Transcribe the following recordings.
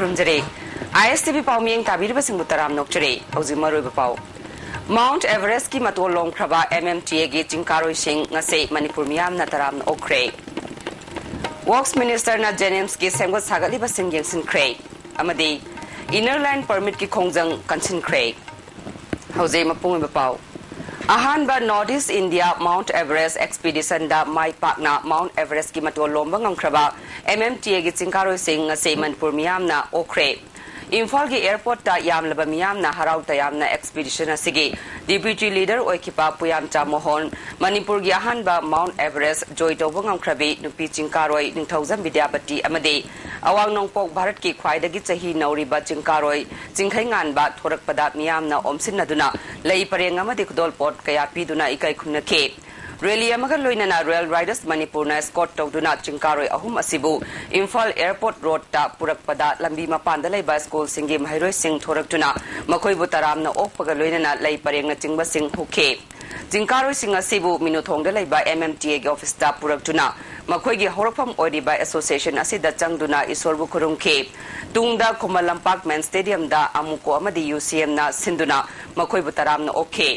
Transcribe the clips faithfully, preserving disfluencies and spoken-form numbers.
ꯈꯨꯔꯨꯝꯖꯔꯤ꯫ ꯑꯥꯏ ꯑꯦꯁ T V ꯄꯥꯎꯃꯤꯌꯦꯡ ꯇꯥꯕꯤꯔꯤꯕꯁꯤꯡꯕꯨ ꯇꯔꯥꯝꯅ ꯑꯣꯛꯆꯔꯤ꯫ ꯍꯧꯖꯤꯛ ꯃꯔꯨꯑꯣꯏꯕ ꯄꯥꯎ꯫ ꯃꯥꯎꯟꯠ ꯑꯦꯚꯔꯦꯁ꯭ꯠꯀꯤ ꯃꯇꯣꯜ ꯂꯣꯝꯈ꯭ꯔꯕ ꯑꯦꯝ ꯑꯦꯝ ꯇꯤ ꯑꯦꯒꯤ ꯆꯤꯡꯀꯥꯔꯣꯏꯁꯤꯡ ꯉꯁꯤ ꯃꯅꯤꯄꯨꯔ ꯃꯤꯌꯥꯝꯅ ꯇꯔꯥꯝꯅ ꯑꯣꯛꯈ꯭ꯔꯦ꯫ ꯋꯔꯛꯁ ꯃꯤꯅꯤꯁꯇꯔꯅ ꯖꯦꯅꯤꯝꯁꯀꯤ ꯁꯦꯝꯒꯠ ꯁꯥꯒꯠꯂꯤꯕꯁꯤꯡ ꯌꯦꯡꯁꯤꯟꯈ꯭ꯔꯦ꯫ ꯑꯃꯗꯤ ꯏꯅꯔ ꯂꯥꯏꯟ ꯄꯔꯃꯤꯠꯀꯤ ꯈꯣꯡꯖꯪ ꯀꯟꯁꯤꯟꯈ꯭ꯔꯦ꯫ ꯍꯧꯖꯤꯛ ꯃꯄꯨꯡ ꯑꯣꯏꯕ ꯄꯥꯎ꯫ ꯑꯍꯥꯟꯕ ꯅꯣꯔꯠ ꯏꯁ꯭ꯠ ꯏꯟꯗꯤꯌꯥ ꯃꯥꯎꯟꯠ ꯑꯦꯚꯔꯦꯁ꯭ꯠ ꯑꯦꯛꯁꯄꯤꯗꯤꯁꯟꯗ ꯃꯥꯏ ꯄꯥꯛꯅ ꯃꯥꯎꯟꯠ ꯑꯦꯚꯔꯦꯁ꯭ꯠꯀꯤ ꯃꯇꯣꯜ ꯂꯣꯝꯕ ꯉꯝꯈ꯭ꯔꯕ ꯑꯦꯝ ꯑꯦꯝ ꯇꯤ ꯑꯦꯒꯤ ꯆꯤꯡꯀꯥꯔꯣꯏꯁꯤꯡ ꯉꯁꯤ ꯃꯅꯤꯄꯨꯔ ꯃꯤꯌꯥꯝꯅ ꯑꯣꯛꯈ꯭ꯔꯦ꯫ ꯏꯝꯐꯥꯜꯒꯤ ꯑꯦꯌꯔꯄꯣꯔꯠꯇ ꯌꯥꯝꯂꯕ ꯃꯤꯌꯥꯝꯅ ꯍꯔꯥꯎ ꯇꯌꯥꯝꯅ ꯑꯦꯛꯁꯄꯤꯗꯤꯁꯟ ꯑꯁꯤꯒꯤ ꯗꯤꯄ꯭ꯌꯨꯇꯤ ꯂꯤꯗꯔ ꯑꯣꯏꯈꯤꯕ ꯄꯨꯌꯥꯝꯆꯥ ꯃꯣꯍꯣꯟ, ꯃꯅꯤꯄꯨꯔꯒꯤ ꯑꯍꯥꯟꯕ ꯃꯥꯎꯟꯠ ꯑꯦꯚꯔꯦꯁ꯭ꯠ ꯖꯣꯏ ꯇꯧꯕ ꯉꯝꯈ꯭ꯔꯕꯤ ꯅꯨꯄꯤ ꯆꯤꯡꯀꯥꯔꯣꯏ ꯅꯤꯡꯊꯧꯖꯝ ꯕꯤꯗ꯭ꯌꯥꯄꯇꯤ ꯑꯃꯗꯤ ꯑꯋꯥꯡ ꯅꯣꯡꯄꯣꯛ ꯚꯥꯔꯠꯀꯤ ꯈ꯭ꯋꯥꯏꯗꯒꯤ ꯆꯍꯤ ꯅꯧꯔꯤꯕ ꯆꯤꯡꯀꯥꯔꯣꯏ ꯆꯤꯡꯈꯩꯉꯥꯟꯕ ꯊꯣꯔꯛꯄꯗ ꯃꯤꯌꯥꯝꯅ ꯑꯣꯝꯁꯤꯟꯅꯗꯨꯅ ꯂꯩ ꯄꯔꯦꯡ ꯑꯃꯗꯤ ꯈꯨꯗꯣꯜꯄꯣꯠ ꯀꯌꯥ ꯄꯤꯗꯨꯅ ꯏꯀꯥꯏ ꯈꯨꯝꯅꯈꯤ꯫ ꯔꯦꯂꯤ ꯑꯃꯒ ꯂꯣꯏꯅꯅ ꯔꯣꯌꯦꯜ ꯔꯥꯏꯗꯔꯁ ꯃꯅꯤꯄꯨꯔꯅ ꯑꯦꯁꯀꯣꯔꯠ ꯇꯧꯗꯨꯅ ꯆꯤꯡꯀꯥꯔꯣꯏ ꯑꯍꯨꯝ ꯑꯁꯤꯕꯨ ꯏꯝꯐꯥꯜ ꯑꯦꯌꯔꯄꯣꯔꯠ ꯔꯣꯗꯇ ꯄꯨꯔꯛꯄꯗ ꯂꯝꯕꯤ ꯃꯄꯥꯟꯗ ꯂꯩꯕ ꯁ꯭ꯀꯨꯜꯁꯤꯡꯒꯤ ꯃꯍꯩꯔꯣꯏꯁꯤꯡ ꯊꯣꯔꯛꯇꯨꯅ ꯃꯈꯣꯏꯕꯨ ꯇꯔꯥꯝꯅ ꯑꯣꯛꯄꯒ ꯂꯣꯏꯅꯅ ꯂꯩ ꯄꯔꯦꯡꯅꯆꯤꯡꯕꯁꯤꯡ ꯍꯨꯛꯈꯤ꯫ ꯆꯤꯡꯀꯥꯔꯣꯏꯁꯤꯡ ꯑꯁꯤꯕꯨ ꯃꯤꯅꯨꯊꯣꯡꯗ ꯂꯩꯕ ꯑꯦꯝ ꯑꯦꯝ ꯇꯤ ꯑꯦꯒꯤ ꯑꯣꯐꯤꯁꯇ ꯄꯨꯔꯛꯇꯨꯅ ꯃꯈꯣꯏꯒꯤ ꯍꯧꯔꯛꯐꯝ ꯑꯣꯏꯔꯤꯕ ꯑꯦꯁꯣꯁꯤꯌꯦꯁꯟ ꯑꯁꯤꯗ ꯆꯪꯗꯨꯅ ꯏꯁꯣꯔꯕꯨ ꯈꯨꯔꯨꯝꯈꯤ꯫ ꯇꯨꯡꯗ ꯈꯨꯃꯟ ꯂꯝꯄꯥꯛ ꯃꯦꯟ ꯁ꯭ꯇꯦꯗꯤꯌꯝꯗ ꯑꯃꯨꯀꯣ ꯑꯃꯗꯤ ꯌꯨ ꯁꯤ ꯑꯦꯝꯅ ꯁꯤꯟꯗꯨꯅ ꯃꯈꯣꯏꯕꯨ ꯇꯔꯥꯝꯅ ꯑꯣꯛꯈꯤ꯫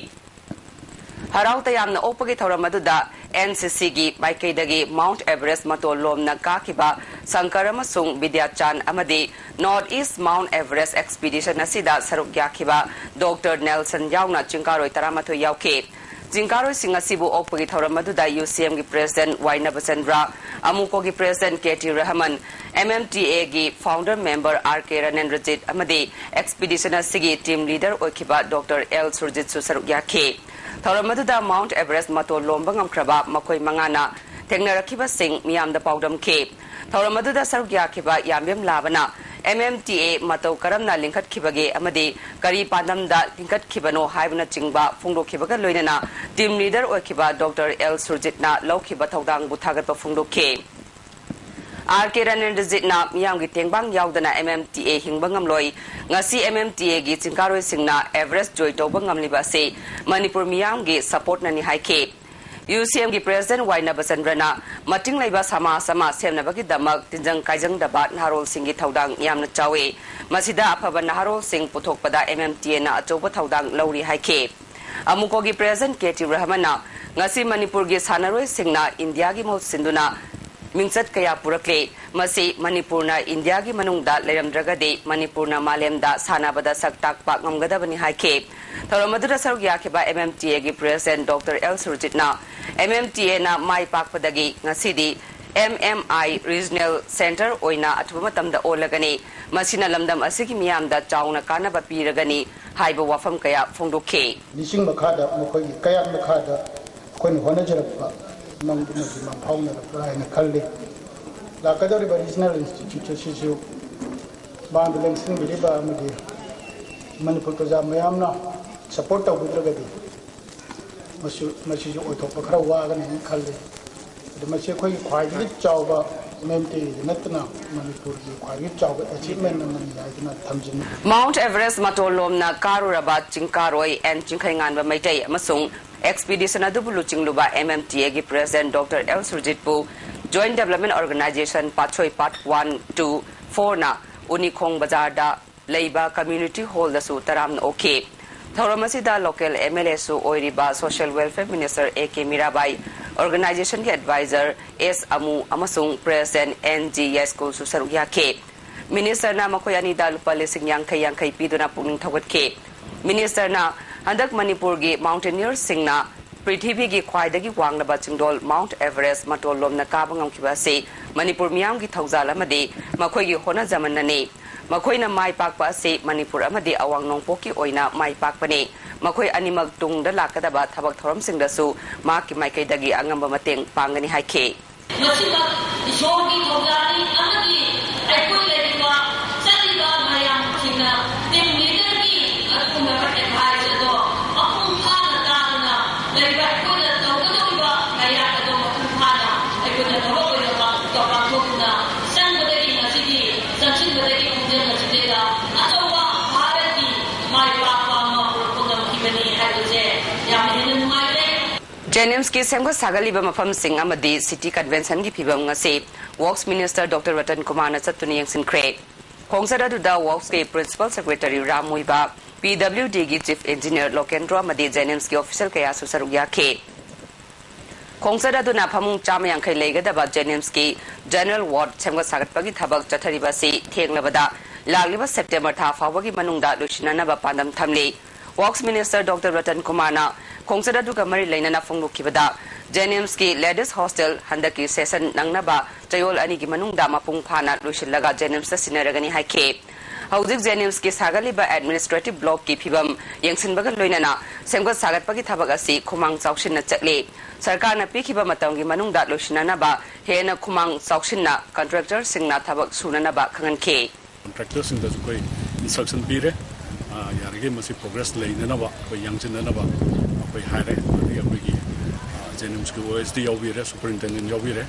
ꯍꯔꯥꯎ ꯇꯌꯥꯝꯅ ꯑꯣꯛꯄꯒꯤ ꯊꯧꯔꯝ ꯑꯗꯨꯗ ꯑꯦꯟ ꯁꯤ ꯁꯤꯒꯤ ꯃꯥꯏꯀꯩꯗꯒꯤ ꯃꯥꯎꯟꯠ ꯑꯦꯚꯔꯦꯁ꯭ꯠ ꯃꯇꯣꯜ ꯂꯣꯝꯅ ꯀꯥꯈꯤꯕ ꯁꯪꯀꯔ ꯑꯃꯁꯨꯡ ꯕꯤꯗ꯭ꯌꯥꯆꯥꯟ ꯑꯃꯗꯤ ꯅꯣꯔꯠ ꯏꯁ꯭ꯠ ꯃꯥꯎꯟꯠ ꯑꯦꯚꯔꯦꯁ꯭ꯠ ꯑꯦꯛꯁꯄꯤꯗꯤꯁꯟ ꯑꯁꯤꯗ ꯁꯔꯨꯛ ꯌꯥꯈꯤꯕ ꯗꯣꯛꯇꯔ ꯅꯦꯜꯁꯟ ꯌꯥꯎꯅ ꯆꯤꯡꯀꯥꯔꯣꯏ ꯇꯔꯥꯃꯥꯊꯣꯏ ꯌꯥꯎꯈꯤ꯫ ꯆꯤꯡꯀꯥꯔꯣꯏꯁꯤꯡ ꯑꯁꯤꯕꯨ ꯑꯣꯛꯄꯒꯤ ꯊꯧꯔꯝ ꯑꯗꯨꯗ ꯌꯨ ꯁꯤ ꯑꯦꯝꯒꯤ ꯄ꯭ꯔꯦꯁꯤꯗꯦꯟꯠ ꯋꯥꯏ ꯅꯕꯆꯟꯗ꯭ꯔ, ꯑꯃꯨꯀꯣꯒꯤ president K T Rahman, M M T ꯑꯦꯒꯤ founder member R K Ranendrajit ꯑꯃꯗꯤ ꯑꯦꯛꯁꯄꯤꯗꯤꯁꯟ ꯑꯁꯤꯒꯤ ꯇꯤꯝ ꯂꯤꯗꯔ ꯑꯣꯏꯈꯤꯕ ꯗꯣꯛꯇꯔ ꯑꯦꯜ ꯁꯨꯔꯖꯤꯠꯁꯨ ꯁꯔꯨꯛ ꯌꯥꯈꯤ꯫ ꯊꯧꯔꯝ ꯑꯗꯨꯗ ꯃꯥꯎꯟꯠ ꯑꯦꯚꯔꯦꯁ꯭ꯠ ꯃꯇꯣꯜ ꯂꯣꯝꯕ ꯉꯝꯈ꯭ꯔꯕ ꯃꯈꯣꯏ ꯃꯉꯥꯅ ꯊꯦꯡꯅꯔꯛꯈꯤꯕꯁꯤꯡ ꯃꯤꯌꯥꯝꯗ ꯄꯥꯎꯗꯝꯈꯤ꯫ ꯊꯧꯔꯝ ꯑꯗꯨꯗ ꯁꯔꯨꯛ ꯌꯥꯈꯤꯕ ꯌꯥꯝꯕꯦꯝ ꯂꯥꯕꯅ ꯑꯦꯝ ꯑꯦꯝ ꯇꯤ ꯑꯦ ꯃꯇꯧ ꯀꯔꯝꯅ ꯂꯤꯡꯈꯠꯈꯤꯕꯒꯦ ꯑꯃꯗꯤ ꯀꯔꯤ ꯄꯥꯟꯗꯝꯗ ꯂꯤꯡꯈꯠꯈꯤꯕꯅꯣ ꯍꯥꯏꯕꯅꯆꯤꯡꯕ ꯐꯣꯡꯗꯣꯛꯈꯤꯕꯒ ꯂꯣꯏꯅꯅ ꯇꯤꯝ ꯂꯤꯗꯔ ꯑꯣꯏꯈꯤꯕ ꯗꯣꯛꯇꯔ ꯑꯦꯜ ꯁꯨꯔꯖꯤꯠꯅ ꯂꯧꯈꯤꯕ ꯊꯧꯗꯥꯡꯕꯨ ꯊꯥꯒꯠꯄ ꯐꯣꯡꯗꯣꯛꯈꯤ꯫ ꯑꯥꯔ ꯀꯦ ꯔꯅꯦꯟꯗ꯭ꯔꯖꯤꯠꯅ ꯃꯤꯌꯥꯝꯒꯤ ꯇꯦꯡꯕꯥꯡ ꯌꯥꯎꯗꯅ ꯑꯦꯝ ꯑꯦꯝ ꯇꯤ ꯑꯦ ꯍꯤꯡꯕ ꯉꯝꯂꯣꯏ꯫ ꯉꯁꯤ ꯑꯦꯝ ꯑꯦꯝ ꯇꯤ ꯑꯦꯒꯤ ꯆꯤꯡꯀꯥꯔꯣꯏꯁꯤꯡꯅ ꯑꯦꯚꯔꯦꯁ꯭ꯠ ꯖꯣꯏ ꯇꯧꯕ ꯉꯝꯂꯤꯕ ꯑꯁꯤ ꯃꯅꯤꯄꯨꯔ ꯃꯤꯌꯥꯝꯒꯤ ꯁꯄꯣꯔꯠꯅꯅꯤ ꯍꯥꯏꯈꯤ꯫ ꯌꯨ ꯁꯤ ꯑꯦꯝꯒꯤ ꯄ꯭ꯔꯦꯁꯤꯗꯦꯟ ꯋꯥꯏ ꯅꯕꯆꯟꯗ꯭ꯔꯅ ꯃꯇꯤꯡ ꯂꯩꯕ ꯁꯃꯥꯖ ꯑꯃ ꯁꯦꯝꯅꯕꯒꯤꯗꯃꯛ ꯇꯤꯟꯖꯪ ꯀꯥꯏꯖꯪꯗꯕ ꯅꯍꯥꯔꯣꯜꯁꯤꯡꯒꯤ ꯊꯧꯗꯥꯡ ꯌꯥꯝꯅ ꯆꯥꯎꯏ꯫ ꯃꯁꯤꯗ ꯑꯐꯕ ꯅꯍꯥꯔꯣꯜꯁꯤꯡ ꯄꯨꯊꯣꯛꯄꯗ ꯑꯦꯝ ꯑꯦꯝ ꯇꯤ ꯑꯦꯅ ꯑꯆꯧꯕ ꯊꯧꯗꯥꯡ ꯂꯧꯔꯤ ꯍꯥꯏꯈꯤ꯫ ꯑꯃꯨꯀꯣꯒꯤ ꯄ꯭ꯔꯦꯁꯤꯗꯦꯟ ꯀꯦ ꯇꯤ ꯔꯍꯃꯟꯅ ꯉꯁꯤ ꯃꯅꯤꯄꯨꯔꯒꯤ ꯁꯥꯟꯅꯔꯣꯏꯁꯤꯡꯅ ꯏꯟꯗꯤꯌꯥꯒꯤ ꯃꯍꯨꯠ ꯁꯤꯟꯗꯨꯅ ꯃꯤꯡꯆꯠ ꯀꯌꯥ ꯄꯨꯔꯛꯂꯦ꯫ ꯃꯁꯤ ꯃꯅꯤꯄꯨꯔꯅ ꯏꯟꯗꯤꯌꯥꯒꯤ ꯃꯅꯨꯡꯗ ꯂꯩꯔꯝꯗ꯭ꯔꯒꯗꯤ ꯃꯅꯤꯄꯨꯔꯅ ꯃꯥꯂꯦꯝꯗ ꯁꯥꯟꯅꯕꯗ ꯁꯛ ꯇꯥꯛꯄ ꯉꯝꯒꯗꯕꯅꯤ ꯍꯥꯏꯈꯤ꯫ ꯊꯧꯔꯝ ꯑꯗꯨꯗ ꯁꯔꯨꯛ ꯌꯥꯈꯤꯕ ꯑꯦꯝ ꯑꯦꯝ ꯇꯤ ꯑꯦꯒꯤ ꯄ꯭ꯔꯦꯁꯤꯗꯦꯟ ꯗꯣꯛꯇꯔ ꯑꯦꯜ ꯁꯨꯔꯖꯤꯠꯅ ꯑꯦꯝ ꯑꯦꯝ ꯇꯤ ꯑꯦꯅ ꯃꯥꯏ ꯄꯥꯛꯄꯗꯒꯤ ꯉꯁꯤꯗꯤ M M I regional centre ꯑꯣꯏꯅ ꯑꯊꯨꯕ ꯃꯇꯝꯗ ꯑꯣꯜꯂꯒꯅꯤ꯫ ꯃꯁꯤꯅ ꯂꯝꯗꯝ ꯑꯁꯤꯒꯤ ꯃꯤꯌꯥꯝꯗ ꯆꯥꯎꯅ ꯀꯥꯟꯅꯕ ꯄꯤꯔꯒꯅꯤ ꯍꯥꯏꯕ ꯋꯥꯐꯝ ꯀꯌꯥ ꯐꯣꯡꯗꯣꯛꯈꯤ꯫ ꯂꯤꯁꯤꯡ ꯃꯈꯥꯗ, ꯃꯈꯣꯏꯒꯤ ꯀꯌꯥꯠ ꯃꯈꯥꯗ ꯑꯩꯈꯣꯏꯅ ꯍꯣꯠꯅꯖꯔꯛꯄ ꯃꯪꯗꯨꯃꯗꯤ ꯃꯪꯐꯥꯎꯅꯔꯛꯄ꯭ꯔꯥ ꯍꯥꯏꯅ ꯈꯜꯂꯤ꯫ ꯂꯥꯛꯀꯗꯧꯔꯤꯕ ꯔꯤꯖꯅꯦꯜ ꯏꯟꯁꯇꯤꯇ꯭ꯌꯨꯠ ꯑꯁꯤꯁꯨ ꯃꯥꯡꯗ ꯂꯦꯡꯁꯤꯟꯕꯤꯔꯤꯕ ꯑꯃꯗꯤ ꯃꯅꯤꯄꯨꯔ ꯄ꯭ꯔꯖꯥ ꯃꯌꯥꯝꯅ ꯁꯄꯣꯔꯠ ꯇꯧꯕꯤꯗ꯭ꯔꯒꯗꯤ ꯃꯁꯨ-, ꯃꯁꯤꯁꯨ ꯑꯣꯏꯊꯣꯛꯄ ꯈꯔ ꯋꯥꯒꯅꯤ ꯍꯥꯏꯅ ꯈꯜꯂꯤ꯫ ꯑꯗꯨ ꯃꯁꯤ ꯑꯩꯈꯣꯏꯒꯤ ꯈ꯭ꯋꯥꯏꯗꯒꯤ ꯆꯥꯎꯕ ꯑꯦꯝ ꯑꯦꯝ ꯇꯤ ꯑꯦꯒꯤ ꯅꯠꯇꯅ ꯃꯅꯤꯄꯨꯔꯒꯤ ꯈ꯭ꯋꯥꯏꯗꯒꯤ ꯆꯥꯎꯕ ꯑꯦꯆꯤꯚꯃꯦꯟ ꯑꯃꯅꯤ ꯍꯥꯏꯗꯨꯅ ꯊꯝꯖꯅꯤꯡꯏ꯫ ꯃꯥꯎꯟꯠ ꯑꯦꯚꯔꯦꯁ ꯃꯇꯣꯟꯂꯣꯝꯅ ꯀꯥꯔꯨꯔꯕ ꯆꯤꯡꯀꯥꯔꯣꯏ ꯑꯦꯟ ꯆꯤꯡꯈꯩꯉꯥꯟꯕ ꯃꯩꯇꯩ ꯑꯃꯁꯨꯡ ꯑꯦꯛꯁꯄꯤꯗꯤꯁꯟ ꯑꯗꯨꯕꯨ ꯂꯨꯆꯤꯡꯂꯨꯕ ꯑꯦꯝ ꯑꯦꯝ ꯇꯤ ꯑꯦꯒꯤ ꯄ꯭ꯔꯦꯁꯤꯗꯦꯟꯠ ꯗꯣꯛꯇꯔ ꯑꯦꯜ ꯁꯨꯔꯖꯤꯠꯄꯨ ꯖꯣꯏꯟꯠ ꯗꯤꯕ꯭ꯂꯞꯃꯦꯟꯠ ꯑꯣꯔꯒꯅꯥꯏꯖꯦꯁꯟ ꯄꯥꯠꯁꯣꯏ ꯄꯥꯔꯠ ꯋꯥꯟ, ꯇꯨ, ꯐꯣꯔꯅ ꯎꯅꯤꯈꯣꯡ ꯕꯖꯥꯔꯗ ꯂꯩꯕ ꯀꯝꯃ꯭ꯌꯨꯅꯤꯇꯤ ꯍꯣꯜꯗꯁꯨ ꯇꯔꯥꯝꯅ ꯑꯣꯛꯈꯤ꯫ ꯊꯧꯔꯝ ꯑꯁꯤꯗ ꯂꯣꯀꯦꯜ ꯑꯦꯝ ꯑꯦꯜ ꯑꯦꯁꯨ ꯑꯣꯏꯔꯤꯕ social welfare minister A K Mirabai, ꯑꯣꯔꯒꯅꯥꯏꯖꯦꯁꯟꯒꯤ ꯑꯦꯗꯚꯥꯏꯖꯔ ꯑꯦꯁ ꯑꯃꯨ ꯑꯃꯁꯨꯡ ꯄ꯭ꯔꯦꯁꯤꯗꯦꯟꯠ ꯑꯦꯟ ꯖꯤ ꯌꯥꯏꯁ꯭ꯀꯨꯜꯁꯨ ꯁꯔꯨꯛ ꯌꯥꯈꯤ꯫ ꯃꯤꯅꯤꯁꯇꯔꯅ ꯃꯈꯣꯏ ꯑꯅꯤꯗ ꯂꯨꯄꯥ ꯂꯤꯁꯤꯡ ꯌꯥꯡꯈꯩ ꯌꯥꯡꯈꯩ ꯄꯤꯗꯨꯅ ꯄꯨꯛꯅꯤꯡ ꯊꯧꯒꯠꯈꯤ꯫ ꯃꯤꯅꯤꯁꯇꯔꯅ ꯍꯟꯗꯛ ꯃꯅꯤꯄꯨꯔꯒꯤ ꯃꯥꯎꯟꯇꯦꯅꯤꯌꯔꯁꯤꯡꯅ ꯄ꯭ꯔꯤꯊꯤꯕꯤꯒꯤ ꯈ꯭ꯋꯥꯏꯗꯒꯤ ꯋꯥꯡꯂꯕ ꯆꯤꯡꯗꯣꯜ ꯃꯥꯎꯟꯠ ꯑꯦꯚꯔꯦꯁ ꯃꯇꯣꯟ ꯂꯣꯝꯅ ꯀꯥꯕ ꯉꯝꯈꯤꯕ ꯑꯁꯤ ꯃꯅꯤꯄꯨꯔ ꯃꯤꯌꯥꯝꯒꯤ ꯊꯧꯖꯥꯜ ꯑꯃꯗꯤ ꯃꯈꯣꯏꯒꯤ ꯍꯣꯠꯅꯖꯃꯟꯅꯅꯤ꯫ ꯃꯈꯣꯏꯅ ꯃꯥꯏ ꯄꯥꯛꯄ ꯑꯁꯤ ꯃꯅꯤꯄꯨꯔ ꯑꯃꯗꯤ ꯑꯋꯥꯡ ꯅꯣꯡꯄꯣꯛꯀꯤ ꯑꯣꯏꯅ ꯃꯥꯏ ꯄꯥꯛꯄꯅꯤ꯫ ꯃꯈꯣꯏ ꯑꯅꯤꯃꯛ ꯇꯨꯡꯗ ꯂꯥꯛꯀꯗꯕ ꯊꯕꯛ ꯊꯧꯔꯝꯁꯤꯡꯗꯁꯨ ꯃꯍꯥꯛꯀꯤ ꯃꯥꯏꯀꯩꯗꯒꯤ ꯑꯉꯝꯕ ꯃꯇꯦꯡ ꯄꯥꯡꯒꯅꯤ ꯍꯥꯏꯈꯤ꯫ ꯃꯁꯤꯃꯛ ꯏꯁꯣꯔꯒꯤ ꯊꯧꯖꯥꯜꯅꯤ ꯑꯃꯗꯤ ꯑꯩꯈꯣꯏ ꯂꯩꯔꯤꯕ ꯆꯠꯂꯤꯕ ꯃꯌꯥꯝꯁꯤꯡꯅ ꯇꯤꯝ ꯂꯤꯗꯔꯒꯤ ꯑꯗꯨꯒꯨꯝꯂꯕ ꯑꯦꯗꯚꯥꯏꯁ ꯑꯗꯣ ꯃꯄꯨꯡ ꯐꯥꯅ ꯇꯥꯗꯨꯅ ꯂꯩꯕ ꯑꯩꯈꯣꯏꯅ ꯇꯧꯒꯗꯧꯔꯤꯕ ꯀꯌꯥꯠ ꯑꯗꯣ ꯃꯄꯨꯡ ꯐꯥꯅ ꯑꯩꯈꯣꯏꯅ ꯊꯕꯛ ꯑꯣꯏꯅ ꯄꯥꯡꯊꯣꯛ-, ꯄꯥꯡꯊꯣꯛꯇꯨꯅ ꯆꯪꯕꯗꯒꯤ ꯉꯁꯤꯗꯤ ꯆꯪꯁꯤꯟꯕꯗꯒꯤ ꯈꯣꯡꯖꯪ ꯑꯁꯤꯗꯩꯗ ꯑꯆꯧꯕ ꯚꯥꯔꯠꯀꯤ ꯃꯥꯏ ꯄꯥꯛꯄ ꯑꯃ ꯄꯨꯔꯛꯄ ꯉꯝꯈꯤꯕꯅꯤ ꯍꯥꯏꯕꯁꯦ ꯌꯥꯝꯅ ꯍꯦꯟꯅ ꯅꯨꯡꯉꯥꯏꯖꯩ꯫ ꯖꯦꯅꯤꯝꯁꯀꯤ ꯁꯦꯝꯒꯠ ꯁꯥꯒꯠꯂꯤꯕ ꯃꯐꯝꯁꯤꯡ ꯑꯃꯗꯤ ꯁꯤꯇꯤ ꯀꯟꯚꯦꯟꯁꯟꯒꯤ ꯐꯤꯕꯝ ꯉꯁꯤ ꯋꯥꯔꯛꯁ ꯃꯤꯅꯤꯁꯇꯔ ꯗꯣꯛꯇꯔ ꯔꯇꯟ ꯀꯨꯃꯥꯔꯅ ꯆꯠꯇꯨꯅ ꯌꯦꯡꯁꯤꯟꯈ꯭ꯔꯦ꯫ ꯈꯣꯡꯆꯠ ꯑꯗꯨꯗ ꯋꯥꯔꯛꯁꯀꯤ ꯄ꯭ꯔꯤꯟꯁꯤꯄꯜ ꯁꯦꯀ꯭ꯔꯦꯇꯔꯤ ꯔꯥꯝ ꯃꯨꯏꯕꯥ, ꯄꯤ ꯗꯕ꯭ꯂꯤꯎ ꯗꯤꯒꯤ ꯆꯤꯐ ꯏꯟꯖꯤꯅꯤꯌꯔ ꯂꯣꯀꯦꯟꯗ꯭ꯔꯣ ꯑꯃꯗꯤ ꯖꯦꯅꯤꯝꯁꯀꯤ ꯑꯣꯐꯤꯁꯤꯌꯦꯜ ꯀꯌꯥꯁꯨ ꯁꯔꯨꯛ ꯌꯥꯈꯤ꯫ ꯈꯣꯡꯆꯠ ꯑꯗꯨꯅ ꯐꯃꯨꯡ ꯆꯥꯝꯃ ꯌꯥꯡꯈꯩ ꯂꯩꯒꯗꯕ ꯖꯦꯅꯤꯝꯁꯀꯤ ꯖꯦꯅꯔꯦꯜ ꯋꯥꯔꯗ ꯁꯦꯝꯒꯠ ꯁꯥꯒꯠꯄꯒꯤ ꯊꯕꯛ ꯆꯠꯊꯔꯤꯕ ꯑꯁꯤ ꯊꯦꯡꯂꯕꯗ ꯂꯥꯛꯂꯤꯕ ꯁꯦꯞꯇꯦꯝꯕꯔ ꯊꯥ ꯐꯥꯎꯕꯒꯤ ꯃꯅꯨꯡꯗ ꯂꯣꯏꯁꯤꯟꯅꯅꯕ ꯄꯥꯟꯗꯝ ꯊꯝꯂꯤ꯫ ꯋꯥꯔꯛꯁ ꯃꯤꯅꯤꯁꯇꯔ ꯗꯣꯛꯇꯔ ꯔꯇꯟ ꯀꯨꯃꯥꯔꯅ ꯈꯣꯡꯆꯠ ꯑꯗꯨꯒ ꯃꯔꯤ ꯂꯩꯅꯅ ꯐꯣꯡꯗꯣꯛꯈꯤꯕꯗ, ꯖꯦꯅꯤꯝꯁꯀꯤ ꯂꯦꯗꯤꯁ ꯍꯣꯁꯇꯦꯜ ꯍꯟꯗꯛꯀꯤ ꯁꯦꯁꯟ ꯅꯪꯅꯕ ꯆꯌꯣꯜ ꯑꯅꯤꯒꯤ ꯃꯅꯨꯡꯗ ꯃꯄꯨꯡ ꯐꯥꯅ ꯂꯣꯏꯁꯤꯜꯂꯒ ꯖꯦꯅꯤꯝꯁꯇ ꯁꯤꯟꯅꯔꯒꯅꯤ ꯍꯥꯏꯈꯤ꯫ ꯍꯧꯖꯤꯛ ꯖꯦꯅꯤꯝꯁꯀꯤ ꯁꯥꯒꯠꯂꯤꯕ ꯑꯦꯗꯃꯤꯅꯤꯁꯇ꯭ꯔꯦꯇꯤꯚ ꯕ꯭ꯂꯣꯛꯀꯤ ꯐꯤꯕꯝ ꯌꯦꯡꯁꯤꯟꯕꯒ ꯂꯣꯏꯅꯅ ꯁꯦꯝꯒꯠ ꯁꯥꯒꯠꯄꯒꯤ ꯊꯕꯛ ꯑꯁꯤ ꯈꯨꯃꯥꯡ ꯆꯥꯎꯁꯤꯟꯅ ꯆꯠꯂꯤ꯫ ꯁꯔꯀꯥꯔꯅ ꯄꯤꯈꯤꯕ ꯃꯇꯝꯒꯤ ꯃꯅꯨꯡꯗ ꯂꯣꯏꯁꯤꯟꯅꯅꯕ ꯍꯦꯟꯅ ꯈꯨꯃꯥꯡ ꯆꯥꯎꯁꯤꯟꯅ ꯀꯟꯇ꯭ꯔꯦꯛꯇꯔꯁꯤꯡꯅ ꯊꯕꯛ ꯁꯨꯅꯅꯕ ꯈꯪꯍꯟꯈꯤ꯫ ꯀꯟꯇ꯭ꯔꯦꯛꯇꯔꯁꯤꯡꯗꯁꯨ ꯑꯩꯈꯣꯏ ꯏꯟꯁꯇ꯭ꯔꯛꯁꯟ ꯄꯤꯔꯦ꯫ ꯑ, ꯌꯥꯔꯤꯈꯩ ꯃꯁꯤ ꯄ꯭ꯔꯣꯒ꯭ꯔꯦꯁ ꯂꯩꯅꯅꯕ ꯑꯩꯈꯣꯏ ꯌꯥꯡꯁꯤꯟꯅꯅꯕ ꯑꯩꯈꯣꯏ ꯍꯥꯏꯔꯦ꯫ ꯑꯗꯒꯤ ꯑꯩꯈꯣꯏꯒꯤ, ꯑ, ꯖꯦꯅꯤꯝꯁꯀꯤ ꯑꯣ ꯑꯦꯁ ꯗꯤ ꯌꯥꯎꯕꯤꯔꯦ, ꯁꯨꯄꯔ ꯏꯟꯇꯦꯟꯗꯦꯟ ꯌꯥꯎꯕꯤꯔꯦ꯫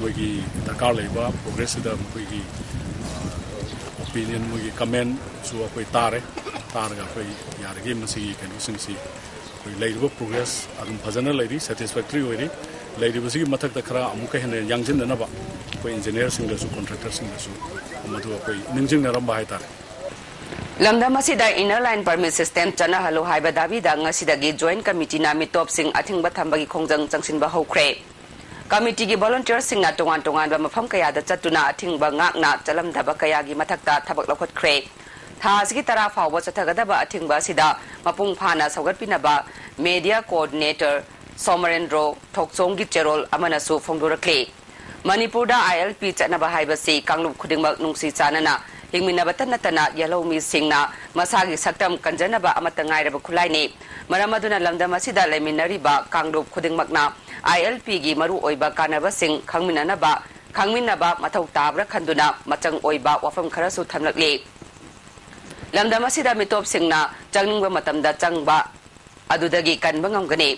ꯃꯣꯏꯒꯤ ꯗꯔꯀꯥꯔ ꯂꯩꯕ ꯄ꯭ꯔꯣꯒ꯭ꯔꯦꯁꯁꯤꯗ ꯃꯈꯣꯏꯒꯤ, ꯑ, ꯑꯣꯄꯤꯅꯤꯌꯟ, ꯃꯣꯏꯒꯤ ꯀꯃꯦꯟꯁꯨ ꯑꯩꯈꯣꯏ ꯇꯥꯔꯦ꯫ ꯇꯥꯔꯒ ꯑꯩꯈꯣꯏ ꯌꯥꯔꯤꯈꯩ ꯃꯁꯤꯒꯤ ꯀꯩꯅꯣꯁꯤꯡꯁꯤ ꯑꯩꯈꯣꯏ ꯂꯩꯔꯤꯕ ꯄ꯭ꯔꯣꯒ꯭ꯔꯦꯁ ꯑꯗꯨꯝ ꯐꯖꯅ ꯂꯩꯔꯤ, ꯁꯦꯇꯤꯁꯐꯦꯛꯇꯔꯤ ꯑꯣꯏꯔꯤ꯫ ꯂꯩꯔꯤꯕꯁꯤꯒꯤ ꯃꯊꯛꯇ ꯈꯔ ꯑꯃꯨꯛꯀ ꯍꯦꯟꯅ ꯌꯥꯡꯁꯤꯟꯅꯅꯕ ꯑꯩꯈꯣꯏ ꯏꯟꯖꯤꯅꯤꯌꯔꯁꯤꯡꯗꯁꯨ, ꯀꯣꯟꯇ꯭ꯔꯦꯛꯇꯔꯁꯤꯡꯗꯁꯨ ꯃꯗꯨ ꯑꯩꯈꯣꯏ ꯅꯤꯡꯁꯤꯡꯅꯔꯝꯕ ꯍꯥꯏꯇꯥꯔꯦ꯫ ꯂꯝꯗꯝ ꯑꯁꯤꯗ ꯏꯟꯅꯔ ꯂꯥꯏꯟ ꯄꯔꯃꯤꯠ ꯁꯤꯁꯇꯦꯝ ꯆꯠꯅꯍꯜꯂꯨ ꯍꯥꯏꯕ ꯗꯥꯕꯤꯗ ꯉꯁꯤꯗꯒꯤ ꯖꯣꯏꯟꯠ ꯀꯃꯤꯇꯤꯅ ꯃꯤꯇꯣꯞꯁꯤꯡ ꯑꯊꯤꯡꯕ ꯊꯝꯕꯒꯤ ꯈꯣꯡꯖꯪ ꯆꯪꯁꯤꯟꯕ ꯍꯧꯈ꯭ꯔꯦ꯫ ꯀꯃꯤꯇꯤꯒꯤ ꯚꯣꯂꯨꯟꯇꯤꯌꯔꯁꯤꯡꯅ ꯇꯣꯉꯥꯟ ꯇꯣꯉꯥꯟꯕ ꯃꯐꯝ ꯀꯌꯥꯗ ꯆꯠꯇꯨꯅ ꯑꯊꯤꯡꯕ ꯉꯥꯛꯅ ꯆꯠꯂꯝꯗꯕ ꯀꯌꯥꯒꯤ ꯃꯊꯛꯇ ꯊꯕꯛ ꯂꯧꯈꯠꯈ꯭ꯔꯦ꯫ ꯊꯥ ꯑꯁꯤꯒꯤ ꯇꯔꯥ ꯐꯥꯎꯕ ꯆꯠꯊꯒꯗꯕ ꯑꯊꯤꯡꯕ ꯑꯁꯤꯗ ꯃꯄꯨꯡ ꯐꯥꯅ ꯁꯧꯒꯠꯄꯤꯅꯕ ꯃꯦꯗꯤꯌꯥ ꯀꯣꯑꯣꯔꯗꯤꯅꯦꯇꯔ ꯁꯣꯃꯔꯦꯟꯗ꯭ꯔꯣ ꯊꯣꯛꯆꯣꯡꯒꯤ ꯆꯦꯔꯣꯜ ꯑꯃꯅꯁꯨ ꯐꯣꯡꯗꯣꯔꯛꯂꯤ꯫ ꯃꯅꯤꯄꯨꯔꯗ ꯑꯥꯏ ꯑꯦꯜ ꯄꯤ ꯆꯠꯅꯕ ꯍꯥꯏꯕꯁꯤ ꯀꯥꯡꯂꯨꯞ ꯈꯨꯗꯤꯡꯃꯛ ꯅꯨꯡꯁꯤ ꯆꯥꯟꯅꯅ ꯍꯤꯡꯃꯤꯟꯅꯕꯇ ꯅꯠꯇꯅ ꯌꯦꯜꯍꯧꯃꯤꯁꯤꯡꯅ ꯃꯁꯥꯒꯤ ꯁꯛꯇꯝ ꯀꯟꯖꯅꯕ ꯑꯃꯠꯇ ꯉꯥꯏꯔꯕ ꯈꯨꯠꯂꯥꯏꯅꯤ꯫ ꯃꯔꯝ ꯑꯗꯨꯅ ꯂꯝꯗꯝ ꯑꯁꯤꯗ ꯂꯩꯃꯤꯟꯅꯔꯤꯕ ꯀꯥꯡꯂꯨꯞ ꯈꯨꯗꯤꯡꯃꯛꯅ ꯑꯥꯏ ꯑꯦꯜ ꯄꯤꯒꯤ ꯃꯔꯨꯑꯣꯏꯕ ꯀꯥꯟꯅꯕꯁꯤꯡ ꯈꯪꯃꯤꯟꯅꯅꯕ, ꯈꯪꯃꯤꯟꯅꯕ ꯃꯊꯧ ꯇꯥꯕ꯭ꯔꯥ ꯈꯟꯗꯨꯅ ꯃꯆꯪ ꯑꯣꯏꯕ ꯋꯥꯐꯝ ꯈꯔꯁꯨ ꯊꯝꯂꯛꯂꯤ꯫ ꯂꯝꯗꯝ ꯑꯁꯤꯗ ꯃꯤꯇꯣꯞꯁꯤꯡꯅ ꯆꯪꯅꯤꯡꯕ ꯃꯇꯝꯗ ꯆꯪꯕ ꯑꯗꯨꯗꯒꯤ ꯀꯟꯕ ꯉꯝꯒꯅꯤ꯫